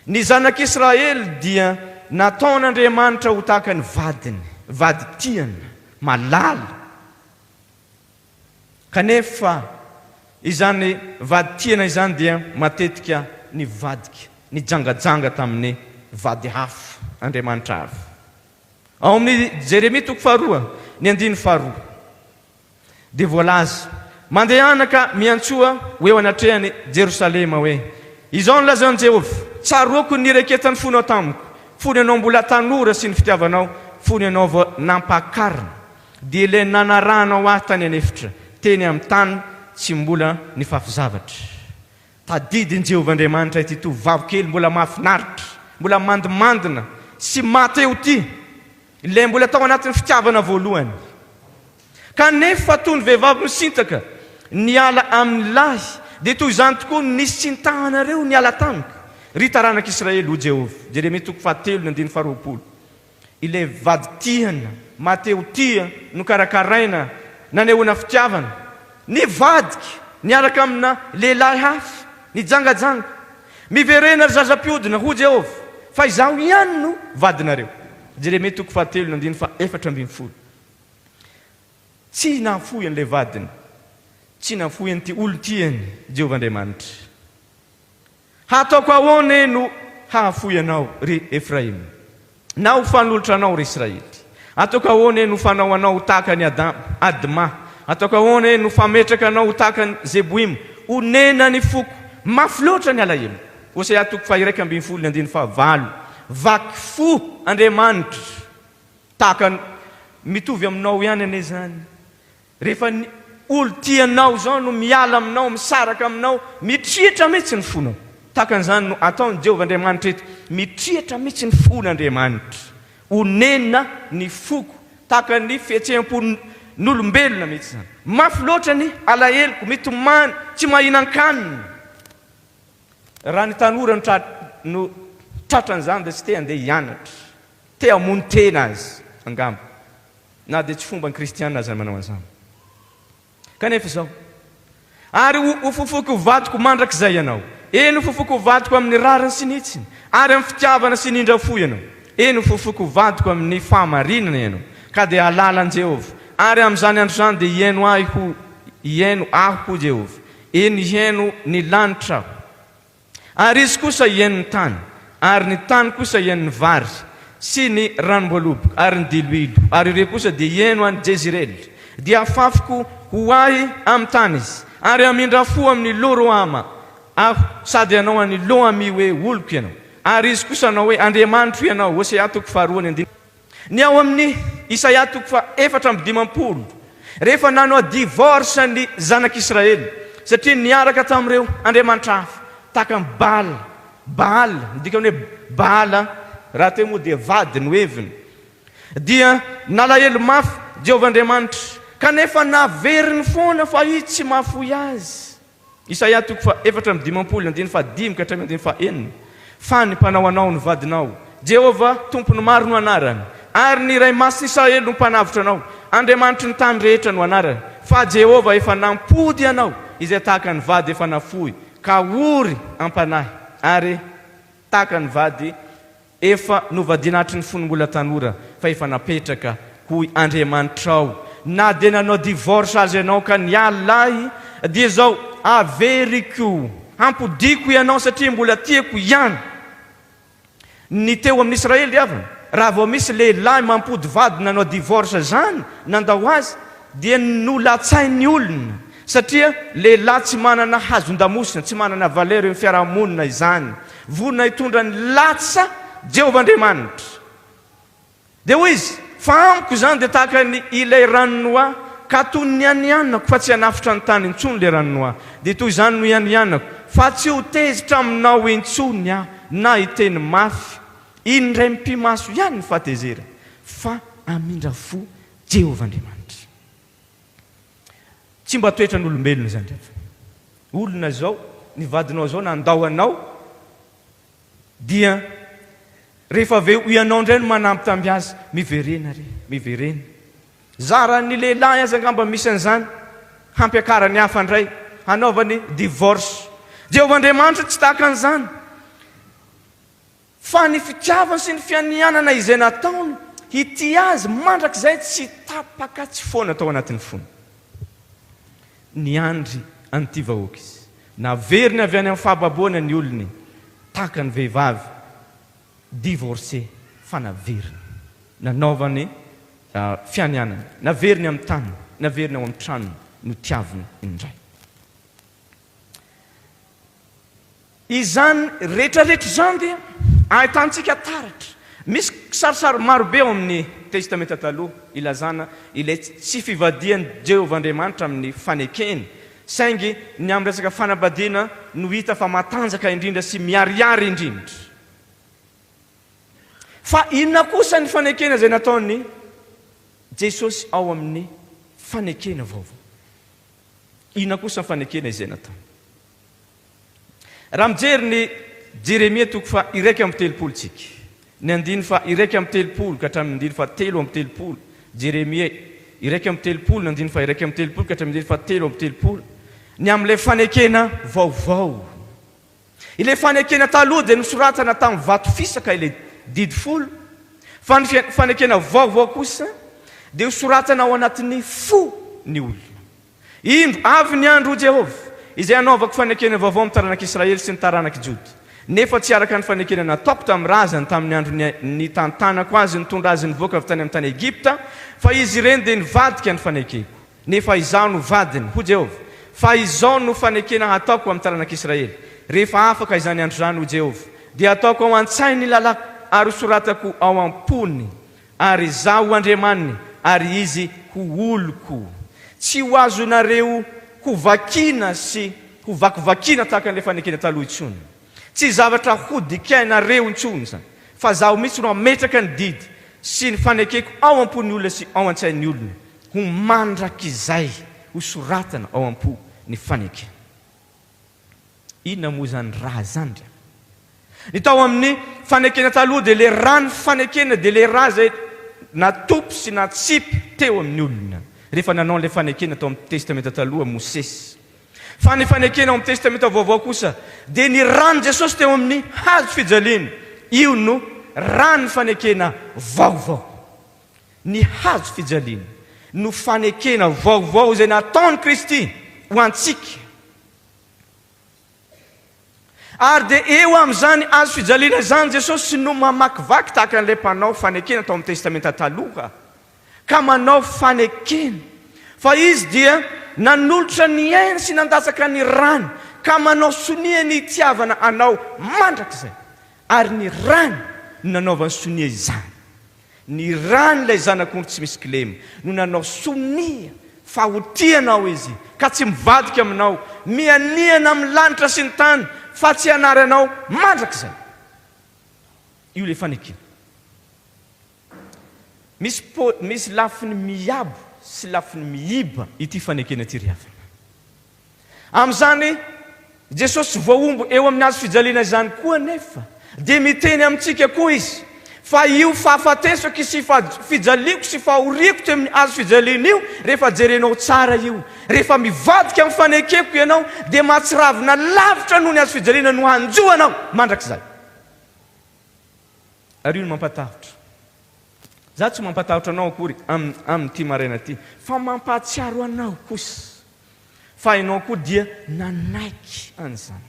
Ny zanak'Israely dia nataon'Andriamanitra ho tahaka ny vadiny, vady tiana, malala. Kanefa izany vady tiana izany dia matetika nivadika, nijangajanga tamin'ny vady hafa, andriamanitra hafa. Ao amin'ny Jeremia toko faharoa, ny andininy faharoa, dia voalaza, Mandehana ka miantsoa ho eo anatrehan'i Jerosalema hoe, 'Izao no lazain'i Jehovah, Tsaroako ny nireketan'ny fonao tamiko, fony ianao mbola tanora sy ny fitiavanao, fony ianao vao nampakarina, dia ilay nanarahanao ahy tany an'efitra, teny amin'ny tany tsy mbola nifafy zavatra. Tadidin'i Jehovah Andriamanitra ity tovovavy kely mbola mahafinaritra, mbola mandimandina sy maha-te-ho tia, ilay mbola tao anatin'ny fitiavana voalohany. Kanefa toy ny vehivavy misintaka niala amin'ny lahy, dia toy izany tokoa no nisintahanareo niala tamiko, ry taranak'Israely, hoy Jehovah. Jeremia toko fahatelo ny andininy faharoapolo. Ilay vady tiana, maha-te-ho tia, nokarakaraina, nanehoana fitiavana. Nivadika niaraka amina lehilahy hafa, nijangajanga. Miverena ry zaza mpiodina, hoy Jehovah, fa izaho ihany no vadinareo. Jeremia toko fahatelo ny andininy faha-14. Tsy nahafoy an'ilay vadiny, tsy nahafoy an'ity olon-tiany Jehovah Andriamanitra. Hataoko ahoana e no hahafoy anao, ry Efraima, na ho fanolotra anao, ry Israely? Ataoko ahoana e no fanao anao ho tahaka an'i Adama, Adma? Ataoko ahoana e no fametraka anao ho tahaka an'i Zeboima? Onena ny foko, mafy loatra ny alaheloko. Hosea toko faha-11 ny andininy fahavalo. Vaky fo Andriamanitra, tahaka ny, mitovy aminao ihany anie izany. Rehefa ny olon-tianao izao no miala aminao, misaraka aminao, mitriatra mihitsy ny fonao. Tahaka an'izany no ataon'i Jehovah Andriamanitra eto. Mitriatra mihitsy ny fon'Andriamanitra. Onena ny foko. Tahaka ny fihetseham-pon'olombelona mihitsy izany. Mafy loatra ny alaheloko, mitomany, tsy mahinan-kanina. Raha ny tanora no tra, no tratran'izany dia tsy te handeha hianatra. Te hamono tena aza angamba. Na dia tsy fomban'ny kristiana aza ny manao an'izany. Kanefa izao, Ary ho fofoiko ho vadiko mandrakizay ianao, eny, ho fofoiko ho vadiko amin'ny rariny sy ny hitsiny, ary amin'ny fitiavana sy ny indra-fo ianao, eny, ho fofoiko ho vadiko amin'ny fahamarinana ianao, ka dia hahalala an'i Jehovah, ary amin'izany andro izany dia hihaino ahy ho, hihaino aho, hoy Jehovah, eny, hihaino ny lanitra aho. Ary izy kosa hihaino ny tany, ary ny tany kosa hihaino ny vary, sy ny ranom-boaloboka, ary ny diloilo, ary ireo kosa dia hihaino an'i Jezirela. Dia hafafiko ho ahy amin'ny tany izy, ary hamindra fo amin'i Lo-rohama aho, sady hanao an'i Lo-amy hoe, Oloko ianao. Ary izy kosa hanao hoe, Andriamanitro ianao. Hosea toko faharoa ny andininy. Ny ao amin'ny Isaia toko faha-54, rehefa nanao divorce ny zanak'Israely satria niaraka tamin'ireo andriamanitra hafa, tahaka an'i Bala, Baal, ny dikan'ny hoe Baala rahateo moa dia vady no heviny, dia nalahelo mafy Jehovah Andriamanitra, kanefa naveriny foana fa Izy tsy mahafoy azy. Isaia toko faha-54 andininy fahadimy ka hatramin'ny andininy fahenina, Fa ny Mpanao anao no vadinao, Jehovah, Tompon'ny maro no anarany, ary ny Iray Masin'i Israely no Mpanavotra anao, Andriamanitry ny tany rehetra no anarany, fa Jehovah efa nampody anao, izay tahaka ny vady efa nafoy, ka ory am-panahy, ary tahaka ny vady Efa novadiana hatry ny fony mbola tanora fa efa napetraka hoy Andriamanitrao na dia nanao divorce aza ianao ka niala ahy dia izao averiko hampodiako ianao satria mbola tiako ihany ny teo amin'ny Israely ry havana raha vao misy lehilahy mampody vady nanao divorce zany nandao azy dia nolatsain'ny olona satria lehilahy tsy manana hazon-damosina, tsy manana valeur eo amin'ny fiarahamonina izany. Vonona hitondra ny latsa Jehovah Andriamanitra. Dia hoy izy, Fa amiko izany dia tahaka ny ilay ran'i Noa, ka toy ny nianianako fa tsy hanafotra ny tany intsony ilay ran'i Noa, dia toy izany no ianianako fa tsy ho tezitra aminao intsony aho na hiteny mafy indray mipi-maso ihany ny fahatezerana, fa hamindra fo Jehovah Andriamanitra. Tsy mba toetran'olombelona izany ry havana. Olona izao, ny vadinao izao nandao anao dia rehefa avy eo ianao indray no manambitamby azy, miverena re, miverena. Zaran'ny lehilahy aza angamba misy an'izany, hampiakarany hafa indray, hanaovany divorce. Jehovah Andriamanitra tsy tahaka an'izany. Fa ny fitiavany sy ny fianianana izay nataony hitia azy mandrakizay tsy tapaka tsy foana tao anatin'ny fony. Niandry an'ity vahoaka izy. Naveriny avy any amin'ny fahababoana ny olony tahaka ny vehivavy divorcée fa naveriny. Nanaovany fianianana. Naveriny amin'ny taniny, naveriny ao amin'ny tranony, notiaviny indray. Izany rehetrarehetra izany dia ahitantsika taratra. Misy kisarisary marobe ao amin'ny Testamenta Taloha ilazana ilay tsy fivadihan'i Jehovah Andriamanitra amin'ny fanekeny, saingy ny amin'ny resaka fanambadiana no hita fa matanjaka indrindra sy miharihary indrindra. Fa inona kosa ny fanekena izay nataon'i Jesosy ao amin'ny fanekena vaovao? Inona kosa ny fanekena izay nataony? Raha mijery ny Jeremia toko faha 31 tsika, ny andininy faha 31 ka hatramin'ny andininy faha 33, Jeremia 31 ny andininy faha 31 ka hatramin'ny andininy faha 33, ny amin'ilay fanekena vaovao. Ilay fanekena taloha dia nosoratana tamin'ny vato fisaka ilay didy folo, fa ny fanekena vaovao kosa dia hosoratana ao anatin'ny fo ny olona. Indro, avy ny andro, hoy Jehovah, izay hanaovako fanekena vaovao amin'ny taranak'Israely sy ny taranak'i Joda, nefa tsy araka ny fanekena nataoko tamin'ny razany tamin'ny andro nitantanako azy nitondra azy nivoaka avy tany amin'ny tany Egypta, fa izy ireny dia nivadika ny fanekeko. Nefa Izaho no vadiny, hoy Jehovah, fa izao no fanekena hataoko amin'ny taranak'Israely, rehefa afaka izany andro izany, hoy Jehovah, dia hataoko ao an-tsainy ny lalàko ary hosoratako ao am-pony, ary Izaho ho Andriamaniny ary izy ho oloko. Tsy ho azonareo hovakina sy hovakivakiana tahaka an'ilay fanekena taloha intsony. Tsy zavatra hodikainareo intsony izany, fa Izaho mihitsy no hametraka ny didy sy ny fanekeko ao am-pon'ny olona sy ao an-tsain'ny olona, ho mandrakizay hosoratana ao am-po ny fanekena. Inona moa izany ra izany ry havana? Ny tao amin'ny fanekena taloha dia ilay ran'ny fanekena, dia ilay ra izay natopy sy natsipy teo amin'ny olona rehefa nanao an'ilay fanekena tao amin'ny Testamenta Taloha Mosesy. Fa ny fanekena ao amin'ny Testamenta Vaovao kosa dia ny ran'i Jesosy teo amin'ny hazo fijaliana. Io no ran'ny fanekena vaovao. Ny hazo fijaliana no fanekena vaovao izay nataon'i Kristy ho antsika. Ary dia eo amin'izany hazo fijaliana izany Jesosy no mamakivaky tahaka an'ilay mpanao fanekena tao amin'ny Testamenta Taloha, ka manao fanekena fa Izy dia nanolotra ny ainy sy nandatsaka ny rany, ka manao sonia ny hitiavana anao mandrakizay. Ary ny rany no nanaovany sonia izany. Ny ran'ilay Zanak'ondry tsy misy kilema no nanao sonia fa ho tia anao Izy, ka tsy mivadika aminao, mianiana amin'ny lanitra sy ny tany fa tsy hanary anao mandrakizay. Io ilay fanekena. Misy po, misy lafiny miabo sy lafiny miiba ity fanekena ity ry havana. Amin'izany Jesosy voahombo eo amin'ny hazo fijaliana izany koa anefa dia miteny amintsika koa Izy fa io fahafatesako sy fijaliako sy fahoriako teo amin'ny hazo fijaliana io, rehefa jerenao tsara io, rehefa mivadika amin'ny fanekeko ianao dia mahatsiravina lavitra noho ny hazo fijaliana no hanjo anao mandrakizay. Ary io no mampatahotra. Za tsy mampatahotra anao akory amin'ity maraina ity fa mampahatsiaro anao kosa. Fa ianao koa dia nanaiky an'izany.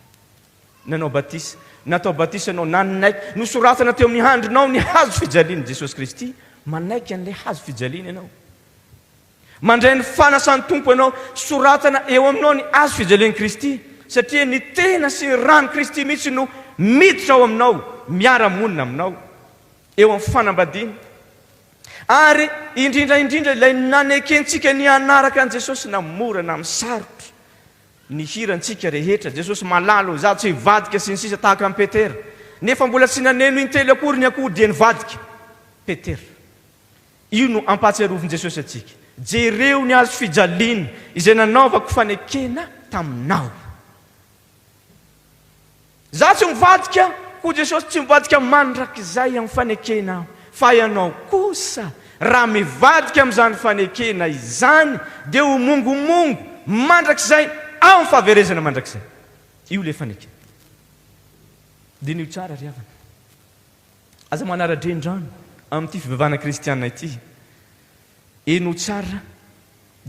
Nanao batisa. Natao batisa ianao, nanaiky. Nosoratana teo amin'ny handrinao ny hazo fijalian'i Jesosy Kristy. Manaiky an'ilay hazo fijaliana ianao. Mandray ny fanasan'ny Tompo ianao. Soratana eo aminao ny hazo fijalian'i Kristy. Satria ny tena sy ny ran'i Kristy mihitsy no miditra ao aminao, miara-monina aminao. Eo amin'ny fanambadiana. Ary indrindra indrindra ilay nanekentsika ny hanaraka an'i Jesosy na mora na amin'ny sarotra. Ny hirantsika rehetra, Jesosy malala ô, izaho tsy hivadika sy ny sisa tahaka an'i Petera. Nefa mbola tsy naneno intelo akory ny akoho dia nivadika Petera. Io no ampahatsiarovin'i Jesosy antsika. Jereo ny hazo fijaliana izay nanaovako fanekena taminao. Izaho tsy mivadika, hoy Jesosy, tsy mivadika mandrakizay amin'ny fanekena aho, fa ianao kosa, raha mivadika amin'izany fanekena izany, dia ho mongomongo mandrakizay ao amin'ny fahaverezana mandrakizay. Io ilay fanekena. Diniho tsara ry havana. Aza manara-drenirano amin'ity fivavahana kristiana ity. Henoy tsara,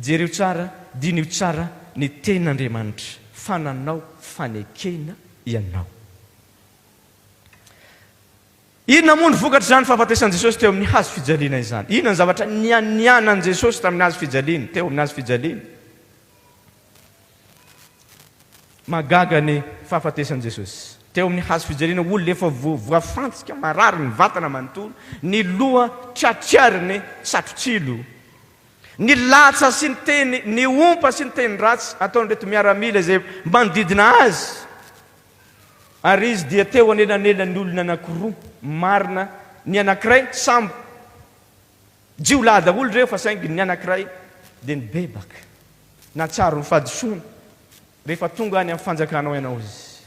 jereo tsara, diniho tsara ny Tenin'Andriamanitra fa nanao fanekena ianao. Inona moa ny vokatr'izany fahafatesan'i Jesosy teo amin'ny hazo fijaliana izany? Inona ny zavatra nianianan'i Jesosy tamin'ny hazo fijaliana, teo amin'ny hazo fijaliana? Mahagaga ny fahafatesan'i Jesosy. Teo amin'ny hazo fijaliana, olona efa voafantsika, marary ny vatana manontolo, ny loha tratrariny satrotsilo. Ny latsa sy ny teny, ny ompa sy ny teny ratsy ataon'ireto miaramila izay manodidina azy. Ary izy dia teo anelanelan'ny olona anankiroa marina, ny anankiray sambo Jiolahy daholo ireo fa saingy ny anankiray dia nibebaka, nahatsiaro ny fahadisoany, rehefa tonga any amin'ny fanjakanao ianao izy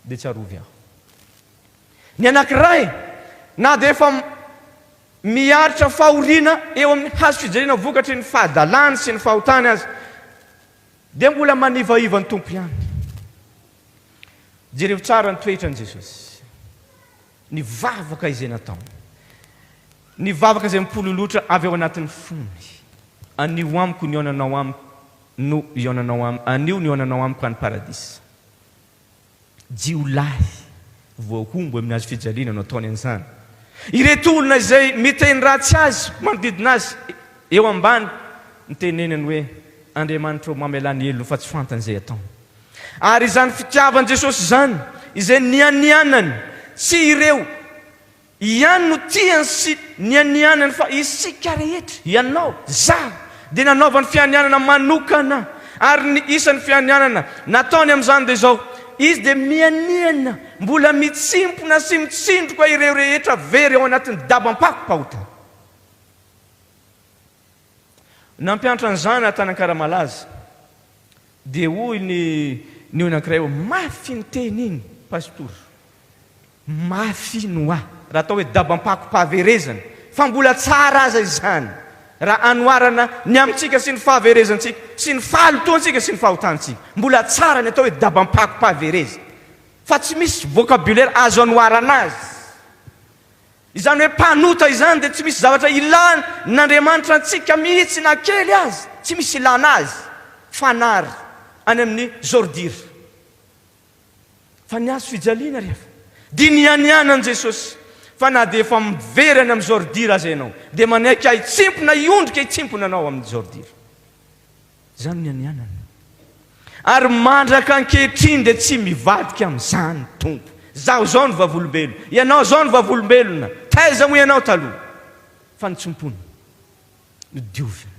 dia tsarovy aho. Ny anankiray na dia efa miaritra fahoriana eo amin'ny hazo fijaliana vokatry ny fahadalany sy ny fahotany aza dia mbola manivaiva ny Tompo ihany. Jereo tsara ny toetran'i Jesosy. Ny vavaka izay nataony. Ny vavaka izay mipololotra avy ao anatin'ny fony. Anio amiko ny hihaonanao amiko no hihaonanao am anio ny hihaonanao amiko any paradisa. Jiolahy voahombo amin'ny hazo fijaliana no ataony an'izany. Ireto olona izay miteny ratsy azy manodidina azy eo ambany nitenenany hoe Andriamanitra ô mamelà ny helony fa tsy fantany izay ataony. Ary izany fitiavan'i Jesosy izany, izay nianianany, tsy ireo ihany no tiany sy nianianany fa isika rehetra, ianao, zaho, dia nanaovany fianianana manokana. Ary ny isan'ny fianianana nataony amin'izany dia izao, Izy dia mianiana, mbola mitsimpona sy mitsindroka ireo rehetra very ao anatin'ny dabam-pakom-pahotana. Nampiantra an'izany aho tany Ankaramalaza. Dia hoy ny ny anankiray hoe, mafy iny teny iny Pastora, mafy iny hoa, raha atao hoe dabam-pakom-pahaverezana, fa mbola tsara aza izany raha anoharana ny amintsika sy ny fahaverezantsika sy ny fahalotoantsika sy ny fahotantsika. Mbola tsara ny atao hoe dabam-pakom-pahaverezana, fa tsy misy vocabulaire azo anoharana azy. Izany hoe mpanota izany dia tsy misy zavatra ilan n'Andriamanitra antsika mihitsy na kely aza, tsy misy ilana azy, fanary any amin'ny zordira. Fa ny hazo fijaliana ry havana dia nianianan'i Jesosy fa na dia efa mivery any amin'ny zordira aza ianao dia manaiky ahy hitsimpona hiondrika hitsimpona anao amin'ny zordira. Izany ny anianany. Ary mandraka ankehitriny dia tsy mivadika amin'izany Tompo. Zaho izao no vavolombelona. Ianao izao no vavolombelona. Taiza moa ianao taloha? Fa nitsompony. Nodioviny.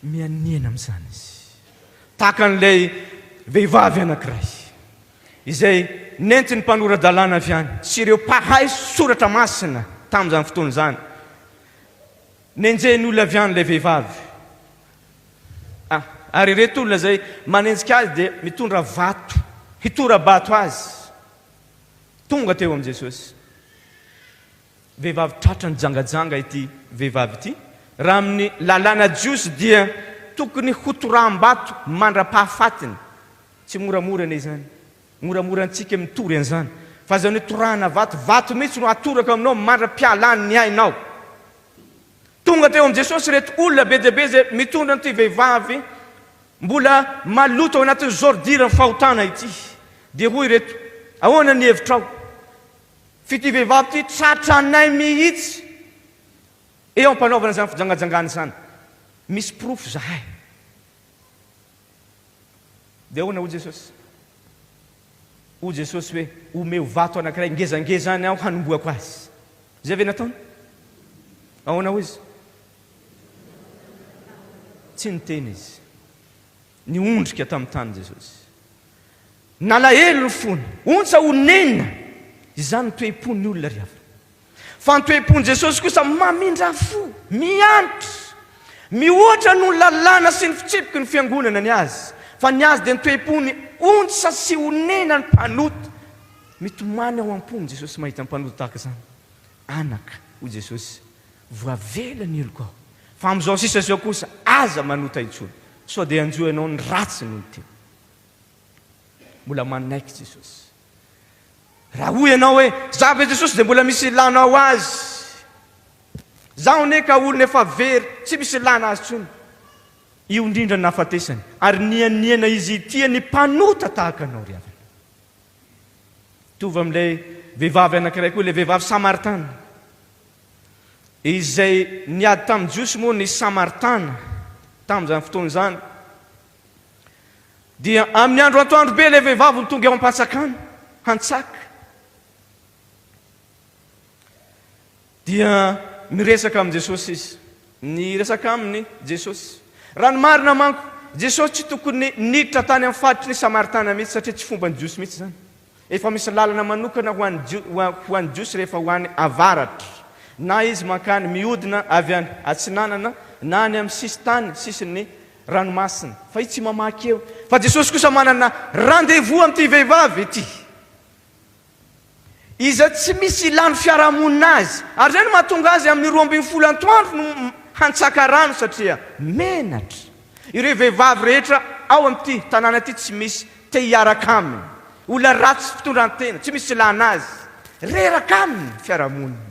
Mianiana amin'izany izy. Tahaka an'ilay vehivavy anankiray izay nentin'ny mpanora-dalàna avy any sy ireo mpahay soratra masina tamin'izany fotoana izany. Nenjehin'ny olona avy any ilay vehivavy. Ah, ary ireto olona izay manenjika azy dia mitondra vato, hitora-bato azy. Tonga teo amin'i Jesosy. Vehivavy tratra nijangajanga ity vehivavy ity. Raha amin'ny lalàna jiosy dia tokony hotoraham-bato mandra-pahafatiny. Tsy moramora anie izany. Moramora antsika mitory an'izany. Fa izany hoe torahana vato, vato mihitsy no atoraka aminao mandra-pialany ny ainao. Tonga teo amin'i Jesosy ireto olona be dia be izay mitondra an'ity vehivavy mbola maloto ao anatin'ny zôrdiran'ny fahotana ity. Dia hoy ireto, Ahoana ny hevitrao? F'ity vehivavy ity tratranay mihitsy eo am-panaovana izany fijangajangana izany. Misy porofo izahay. Dia ahoana hoy Jesosy? Hoy Jesosy hoe, Omeo vato anankiray ngezangeza any aho hanombohako azy. Izay ve nataony? Ahoana hoy izy? Tsy niteny izy. Niondrika tamin'ny tany Jesosy. Nalahelo ny fony. Ontsa honenina. Izany ny toe-pon'ny olona ry havana. Fa ny toe-pon'i Jesosy kosa mamindra fo, miantra. Mihoatra noho ny lalàna sy ny fitsipiky ny fiangonana ny azy. Fa ny azy dia ny toe-pony ontsa sy onena ny mpanota. Mitomany ao am-pony Jesosy mahita ny mpanota tahaka izany. Anaka, hoy Jesosy, voavela ny helokao. Fa amin'izao sisa izao kosa, aza manota intsony, sao dia hanjo ianao ny ratsy noho ny teo. Mbola manaiky Jesosy. Raha hoy ianao hoe, Za ve Jesosy dia mbola misy ilanao azy? Zaho anie ka olona efa very, tsy misy ilana azy intsony. Io indrindra no nahafatesany, ary nianiana izy hitia ny mpanota tahaka anao ry havana. Mitovy amin'ilay vehivavy anankiray koa, ilay vehivavy samaritana. Izay niady tamin'ny Jiosy moa ny Samaritana tamin'izany fotoana izany. Dia amin'ny andro antoandro be ilay vehivavy no tonga eo am-pantsakana hantsaka. Dia miresaka amin'i Jesosy izy. Niresaka aminy Jesosy. Raha ny marina manko, Jesosy tsy tokony niditra tany amin'ny faritry ny Samaritana mihitsy satria tsy fomban'ny Jiosy mihitsy izany. Efa misy lalana manokana ho an'ny ho an'ny Jiosy rehefa ho any avaratra, na izy mankany mihodina avy any atsinanana na any amin'ny sisin-tany sisin'ny ranomasina. Fa izy tsy mamaky eo. Fa Jesosy kosa manana rendez-vous amin'ity vehivavy ity. Izay tsy misy ilàn'ny fiarahamonina azy. Ary izay no mahatonga azy amin'ny 12 antoandro no hantsaka rano satria menatra. Ireo vehivavy rehetra ao amin'ity tanàna ity tsy misy te hiaraka aminy. Olona ratsy fitondran-tena, tsy misy ilàna azy. Reraka aminy ny fiarahamonina.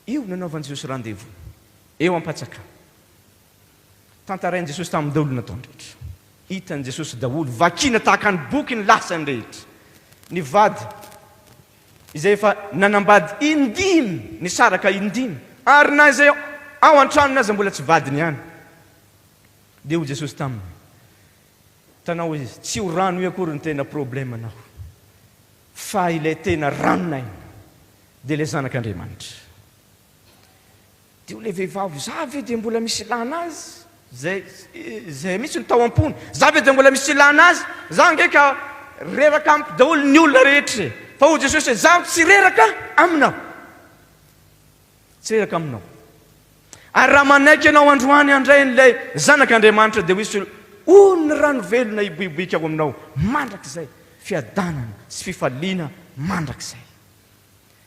Io no nanaovan'i Jesosy rendez-vous, eo am-patsakana. Tantarain'i Jesosy tamin'ny daholo ny nataony rehetra. Hitan'i Jesosy daholo, vakina tahaka ny boky ny lasany rehetra. Ny vady izay efa nanambady indimy, nisaraka indimy, ary na izay ao an-tranony aza mbola tsy vadiny ihany. Dia hoy Jesosy taminy, Hitanao hoy izy, tsy io rano io akory no tena problemanao, fa ilay tena ranon'aina dia ilay Zanak'Andriamanitra. Dia hoy ilay vehivavy, Za ve dia mbola misy ilana azy? Zay, zay mihitsy no tao am-pony. Za ve dia mbola misy ilana azy? Za ange ka reraka amiko daholo ny olona rehetra e! Fa hoy Jesosy hoe, Zaho tsy reraka aminao. Tsy reraka aminao. Ary raha manaiky ianao androany handray an'ilay Zanak'Andriamanitra dia ho hisy ony rano velona hiboiboika ao aminao mandrakizay, fiadanana sy fifaliana mandrakizay.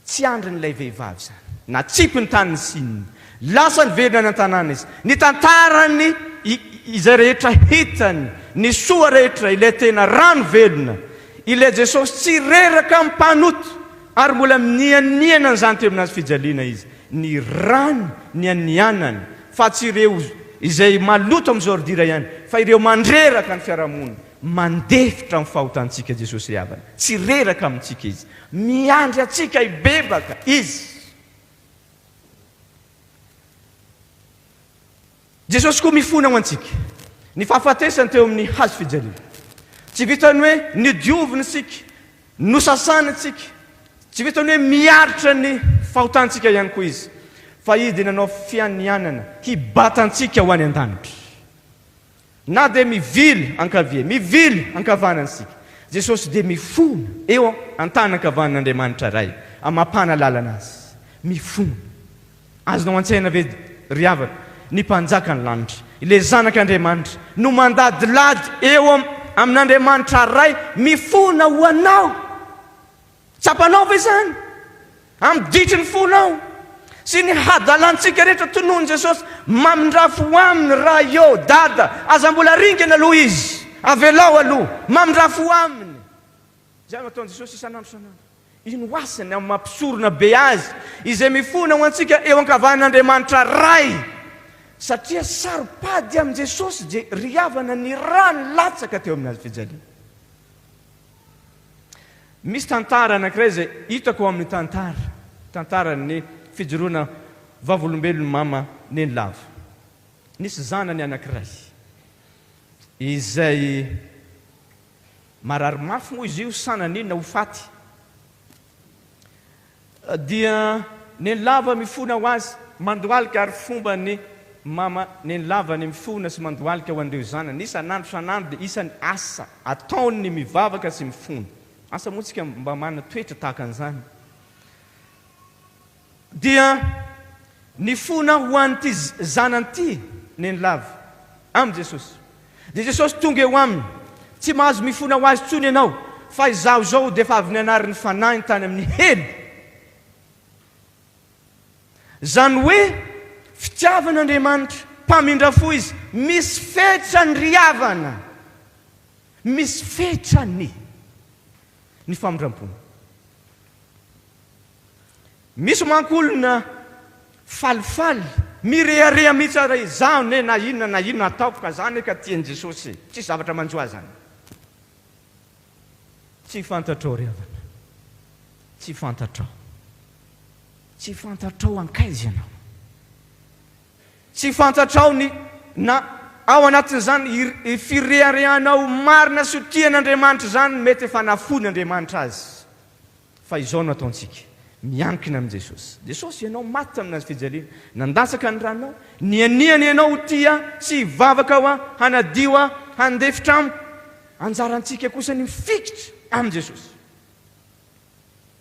Tsy andrin'ilay vehivavy izany. Natsipiny tany ny sininy. Lasa niverina any an-tanàna izy. Nitantarany izay rehetra hitany, ny soa rehetra, ilay tena rano velona, ilay Jesosy tsy reraka mpanota, ary mbola nianiana an'izany teo amin'ny hazo fijaliana izy. Ny rany nianianany, fa tsy ireo izay maloto amin'ny zordira ihany, fa ireo mandreraka ny fiarahamonina. Mandefitra amin'ny fahotantsika Jesosy ry havana. Tsy reraka amintsika Izy. Miandry antsika hibebaka Izy. Jesosy koa mifona ho antsika. Ny fahafatesany teo amin'ny hazo fijaliana. Tsy vitan'ny hoe nodiovina isika, nosasana isika, tsy vitan'ny hoe miaritra ny fahotantsika ihany koa Izy, fa Izy dia nanao fianianana hibata antsika ho any an-danitra. Na dia mivily ankavia, mivily ankavanana isika, Jesosy dia mifona eo an-tanan-kavanan'Andriamanitra Ray, amam-panalalana Azy. Mifona. Azonao an-tsaina ve, ry havana, ny Mpanjakan'ny lanitra, ilay Zanak'Andriamanitra, no mandadilady eo amin'Andriamanitra Ray mifona ho anao? Tsapanao ve izany? Amin'ny ditry ny fonao sy ny hadalantsika rehetra tonon'i Jesosy, mamindrà fo aminy Ray ô, Dada, aza mbola ringana aloha izy, avelao aloha, mamindrà fo aminy. Izay no ataon'i Jesosy isan'andro isan'andro. Io no asany amin'ny maha mpisorona be azy, izay mifona ho antsika eo ankavanan'Andriamanitra Ray. Satria saro-pady amin'i Jesosy dia ry havana ny rany latsaka teo amin'ny hazo fijaliana. Misy tantara anankiray izay hitako ao amin'ny tantara, tantaran'ny fijoroana vavolombelon'i Mama Nenilava. Nisy zanany anankiray izay marary mafy moa izy io sa naninona ho faty. Dia Nenilava mifona ho azy, mandohalika ary fomban'i Mama Nenilava ny mifona sy mandohalika ho an'ireo zanany. Isan'andro isan'andro dia isan'ny asa ataony ny mivavaka sy mifona. Asa moa tsika mba manana toetra tahaka an'izany? Dia nifona ho an'ity zanany ity Nenilava, amin'i Jesosy. Dia Jesosy tonga eo aminy, Tsy mahazo mifona ho azy intsony ianao, fa izaho izao dia efa avy nanary ny fanahiny tany amin'ny helo. Izany hoe fitiavan'Andriamanitra, mpamindra fo Izy, misy fetrany ry havana, misy fetrany ny famindram-pony. Misy manko olona falifaly, mirehareha mihitsy ary hoe izaho anie na inona na inona ataoko ka za anie ka tia an'i Jesosy e! Tsisy zavatra manjo ahy zany. Tsy fantatrao ry havana. Tsy fantatrao. Tsy fantatrao hankaiza ianao. Tsy fantatrao ny na ao anatin'izany fireharehanao marina sy ho tia an'Andriamanitra izany mety efa nafoin'Andriamanitra azy. Fa izao no ataontsika, miankina amin'i Jesosy. Jesosy, Ianao maty tamin'ny hazo fijaliana, nandatsaka ny ranao, nianiana Ianao ho tia ahy sy hivavaka ho ahy, hanadio ahy, handefitra amiko. Anjarantsika kosa ny mifikitra amin'i Jesosy.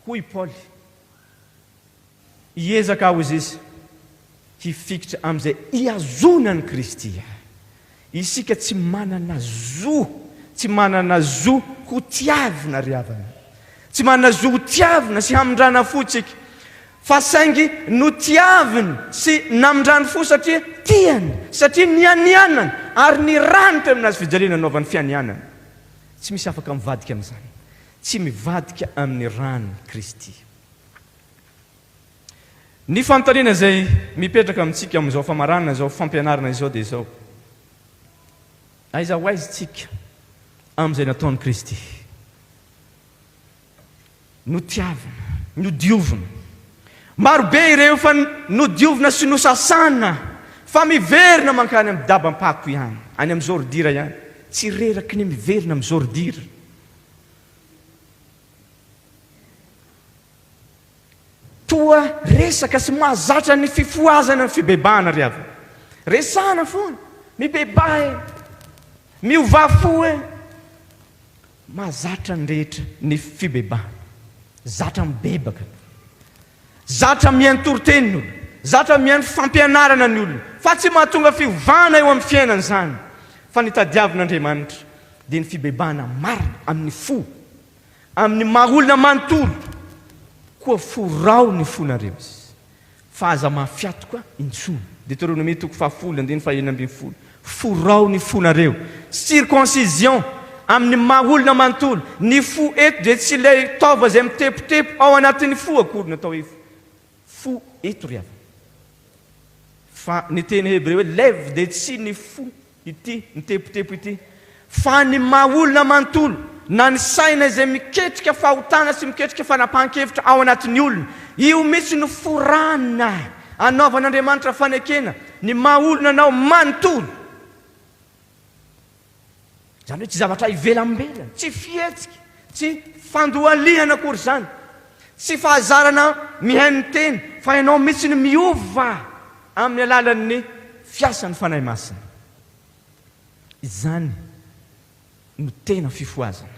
Hoy i Paoly, Hiezaka aho, hozy izy, hifikitra amin'izay ihazonan'i Kristy ahy. Isika tsy manana zo, tsy manana zo ho tiavina ry havana. Tsy manana zo ho tiavina sy hamindrana fo tsika. Fa saingy notiaviny sy namindrany fo satria tiany, satria nianianany ary ny rany teo amin'ny hazo fijaliana nanaovany fianianana. Tsy misy afaka mivadika amin'izany. Tsy mivadika amin'ny ran'i Kristy. Ny fanontaniana izay mipetraka amintsika amin'izao famaranana izao fampianarana izao dia izao, Aiza ho aiza isika amin'izay nataon'i Kristy? Notiavina, nodiovina. Marobe ireo efa nodiovina sy nosasana fa miverina mankany amin'ny dabam-pako ihany, any amin'ny zôridira ihany. Tsy reraky ny miverina amin'ny zôridira. Toa resaka sy mahazatra ny fifohazana ny fibebahana ry havana. Resahana foana, mibebaha e! Miovà fo e! Mahazatra ny rehetra ny fibebahana. Zatra mibebaka ny olona. Zatra mihaino toriteny ny olona. Zatra mihaino fampianarana ny olona. Fa tsy mahatonga fiovana eo amin'ny fiainana izany. Fa ny tadiavin'Andriamanitra dia ny fibebahana marina amin'ny fo. Amin'ny maha olona manontolo, koa forao ny fonareo izy, fa aza mahafiatoka intsony. Deteronomia toko fahafolo andininy fahenina ambinifolo. Forao ny fonareo. Circoncision, amin'ny maha olona manontolo. Ny fo eto dia tsy ilay taova izay mitepotepo ao anatin'ny fo akory no atao hoe fo eto ry havana. Fa ny teny hebreo hoe lev dia tsy ny fo ity mitepotepo ity, fa ny maha olona manontolo, na ny saina izay miketrika fahotana sy miketrika fanapahan-kevitra ao anatin'ny olona. Io mihitsy no forana anaovan'Andriamanitra fanekena ny maha olona anao manontolo. Izany hoe tsy zavatra ivelambelany, tsy fihetsika, tsy fandohalihana akory izany, tsy fahazarana mihaino ny teny, fa ianao mihitsy no miova amin'ny alalan'ny fiasan'ny Fanahy Masina. Izany no tena fifohazana.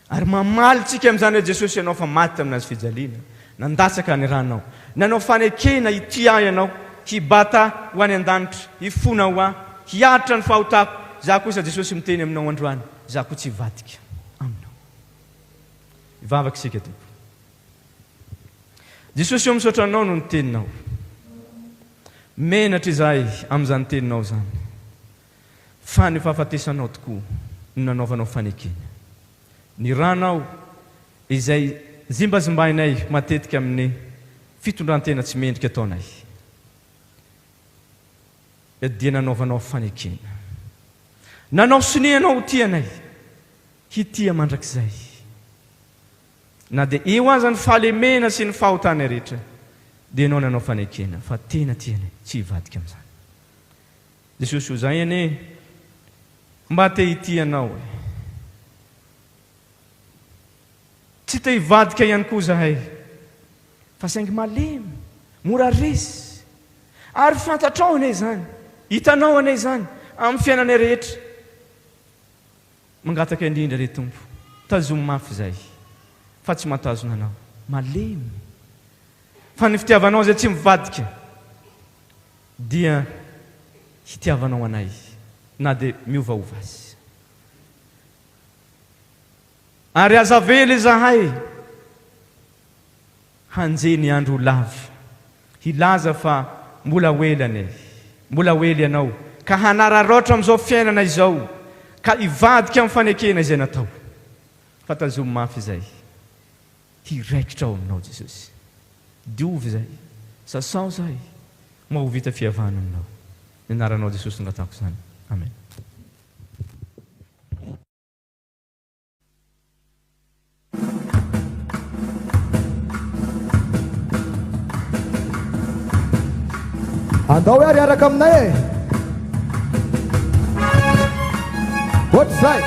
Ary mamaly antsika amin'izany hoe Jesosy ianao fa maty tamin'ny hazo fijaliana, nandatsaka ny ranao, nanao fanekena hitia ahy ianao, hibata ho any an-danitra, hifona ho ahy, hiaritra ny fahotako, izaho kosa Jesosy miteny aminao androany, izaho koa tsy hivadika aminao. Hivavaka isika Tompo. Jesosy ô misaotra anao noho ny teninao. Menatra izahay amin'izany teninao izany. Fa ny fahafatesanao tokoa no nanaovanao fanekena. Ny ranao izay zimbazimbainay matetika amin'ny fitondran-tena tsy mendrika ataonay dia nanaovanao fanekena. Nanao sonia Ianao ho tia anay, hitia mandrakizay. Na dia eo aza ny fahalemena sy ny fahotanay rehetra dia Ianao nanao fanekena fa tena tianay, tsy hivadika amin'izany. Jesosy o zay anie mba te hitia anao e. Tsy te hivadika ihany koa zahay fa saingy malemy, mora resy. Ary fantatrao anie izany, hitanao anie izany amin'ny fiainanay rehetra. Mangataka indrindra re Tompo, tazomy mafy zahay fa tsy mahatazona anao. Malemy. Fa ny fitiavanao izay tsy mivadika dia hitiavanao anay na dia miovaova aza. Ary aza avela izahay hanjehy ny andro ho lava, hilaza fa mbola ho ela anie, mbola ho ela ianao, ka hanararaotra amin'izao fiainana izao, ka hivadika amin'ny fanekena izay natao. Fa tazomy mafy izay. Hiraikitra ao aminao Jesosy. Diovy izahay. Sasao izahay. Mba ho vita fihavahana aminao. Ny anaranao Jesosy no angatahako izany. Amen. Andao ary hiaraka aminay e! Ohatr'izay.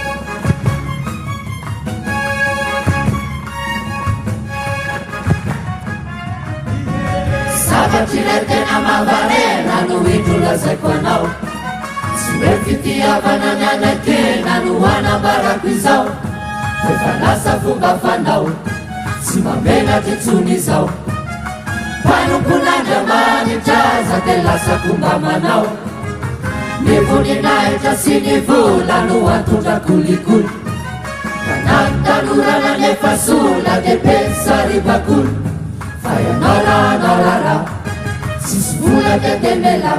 Zavatry ilay tena mahavarena no indro lazaiko anao Tsy hoe fitiavana ny anakena no anambarako izao F'efa lasa fomba fanao Tsy mamenatra intsony izao Mpanompon'Andriamanitra aza dia lasa fomba manao Ny voninahitra sy ny vola no antondra kolikoly Ka na ny tanora nanefa sola dia be ny saribakoly Fa ianao raha anao raharaha Tsisy vola dia demela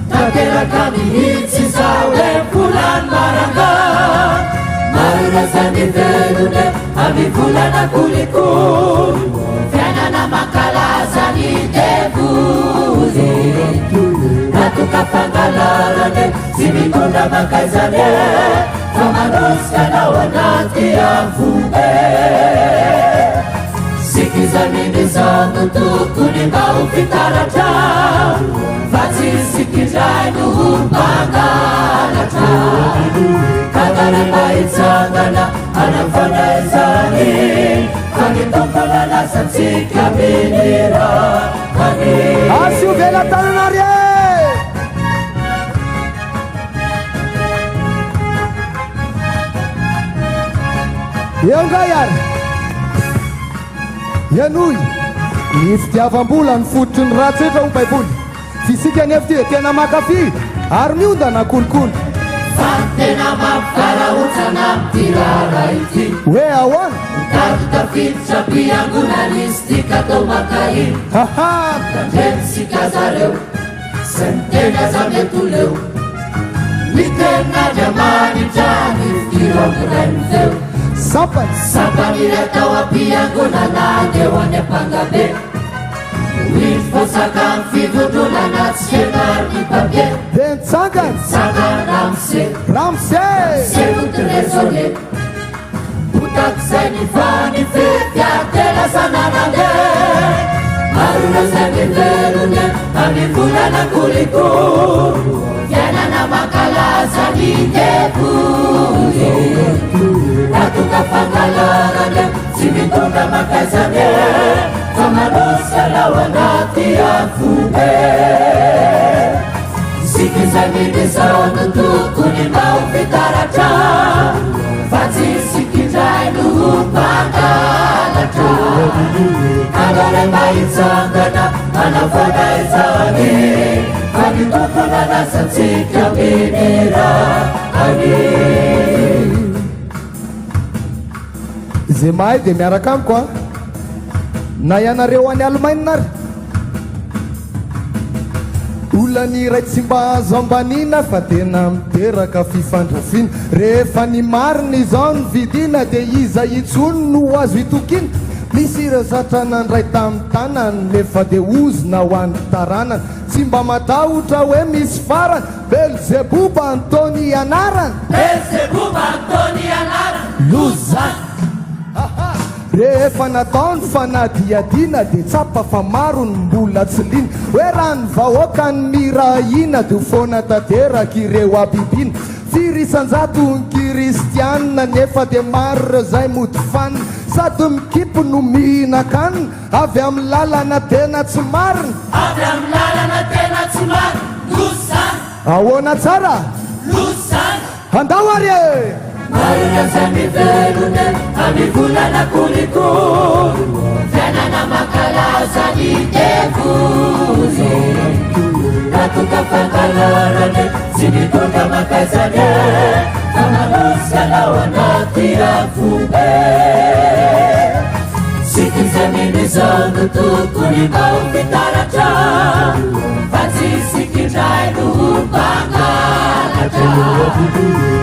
Tanteraka mihitsy izao hoe volan'ny maranga Maro ireo izay mivelona amin'ny volana kolikoly Fiainana mankalaza ny devoly Raha toa fangalarana tsy mitondra mankaiza anie Fa manosika anao anaty afobe Isika izay mino izao no tokony mba ho fitaratra Fa tsy isika indray no ho mpangalatra Ka tany mba hitsangana hanafana izany Fa ny Tompo nanasa antsika minira any Asio velatanana ary e! Eo indray ary. Henoy, ny fitiavam-bola no fototry ny ratsy rehetra hoy Baiboly. F'isika anefa ity dia tena mankafy ary miondana kolikoly. Fa ny tena mampivarahontsana amin'ity raharaha ity. Hoe ahoana? Mitady tafiditra am-piangonana izy ity ka toa maka iny. Haha! Tandremo isika zareo. Izay miteny aza mety ho leo. Ny tenin'Andriamanitra ny firo amin'ny ray ny feo. Sampany. Sampany iray tao am-piangonana teo any Ampangabe. Indro voasaka amin'ny fivondronana tsy heno ary ny papier. Dia nitsangana. Nitsangana ramose. Ramose. Ramose no trésorier. Potak'izay ny vany fety ary dia lasa nanandeha. Maro ireo izay mivelona amin'ny volana kolikoly. Fiainana mankalaza ny devoly. Raha tonga fangalarana tsy mitondra mankaiza anie fa manosika anao anaty afobe. Isika izay mino izao no tokony mba ho fitaratra Fa tsy isika indray no ho mpangalatra Aleo re mba hitsangana hanafoana izany Fa ny Tompo nanasa antsika minira any Izay mahay dia miaraka amiko an! Na ianareo any Allemagne ary. Olana iray tsy mba azo ambaniana fa tena miteraka fifandrafiana. Rehefa ny marina izao no vidiana dia iza intsony no azo itokiana? Misy ireo zatra nandray tamin'ny tanany nefa dia ozona ho an'ny taranany. Tsy mba matahotra hoe misy farany. Belzeboba Antony anarany. Belzeboba Antony anarany. Loza! Rehefa natao ny fanadihadiana dia tsapa fa maro ny mbola tsy liana. Hoe raha ny vahoaka no mira hina dia ho foana tanteraka ireo habibiana. Firy isan-jato ny kiristianina nefa dia maro ireo izay mody fanina. Sady mikipy no mihinan-kanina avy amin'ny lalana tena tsy marina. Avy amin'ny lalana tena tsy marina. Loza izany! Ahoana tsara? Loza izany! Andao ary e! Maro ireo izay mivelona amin'ny volana kolikoly. Fiainana. Mitsangana mankalaza ny devoly. Raha toa ka fangalarany tsy mitondra mankaiza anie fa manosika anao anaty afobe. Isika izay mino izao no tokony mba ho fitaratra fa tsy isika indray no ho mpangalatra.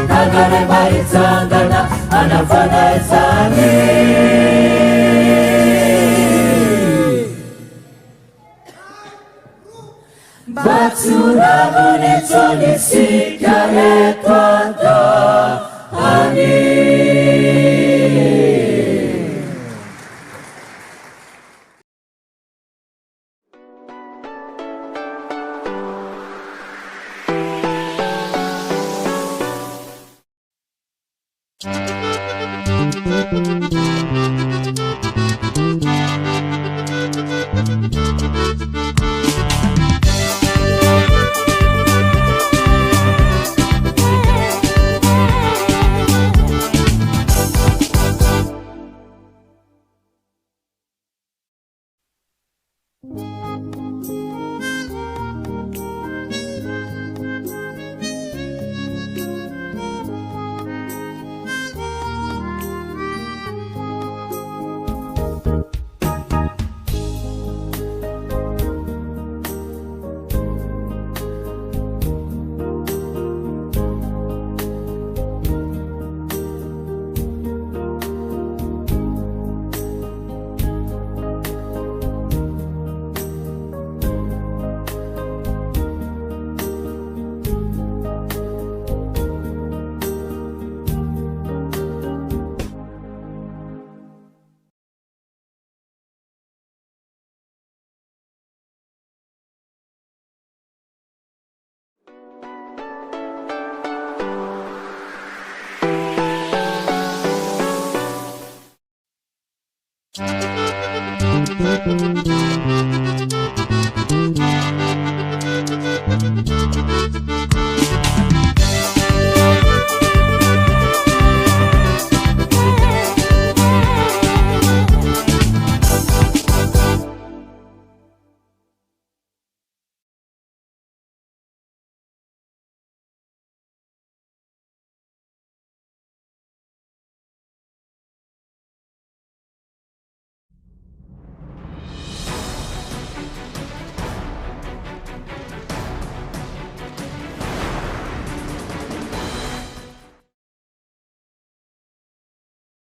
Gaga re mba hitsangana hanafana izany. Mba tsy ho rambony intsony isika eto an-tany.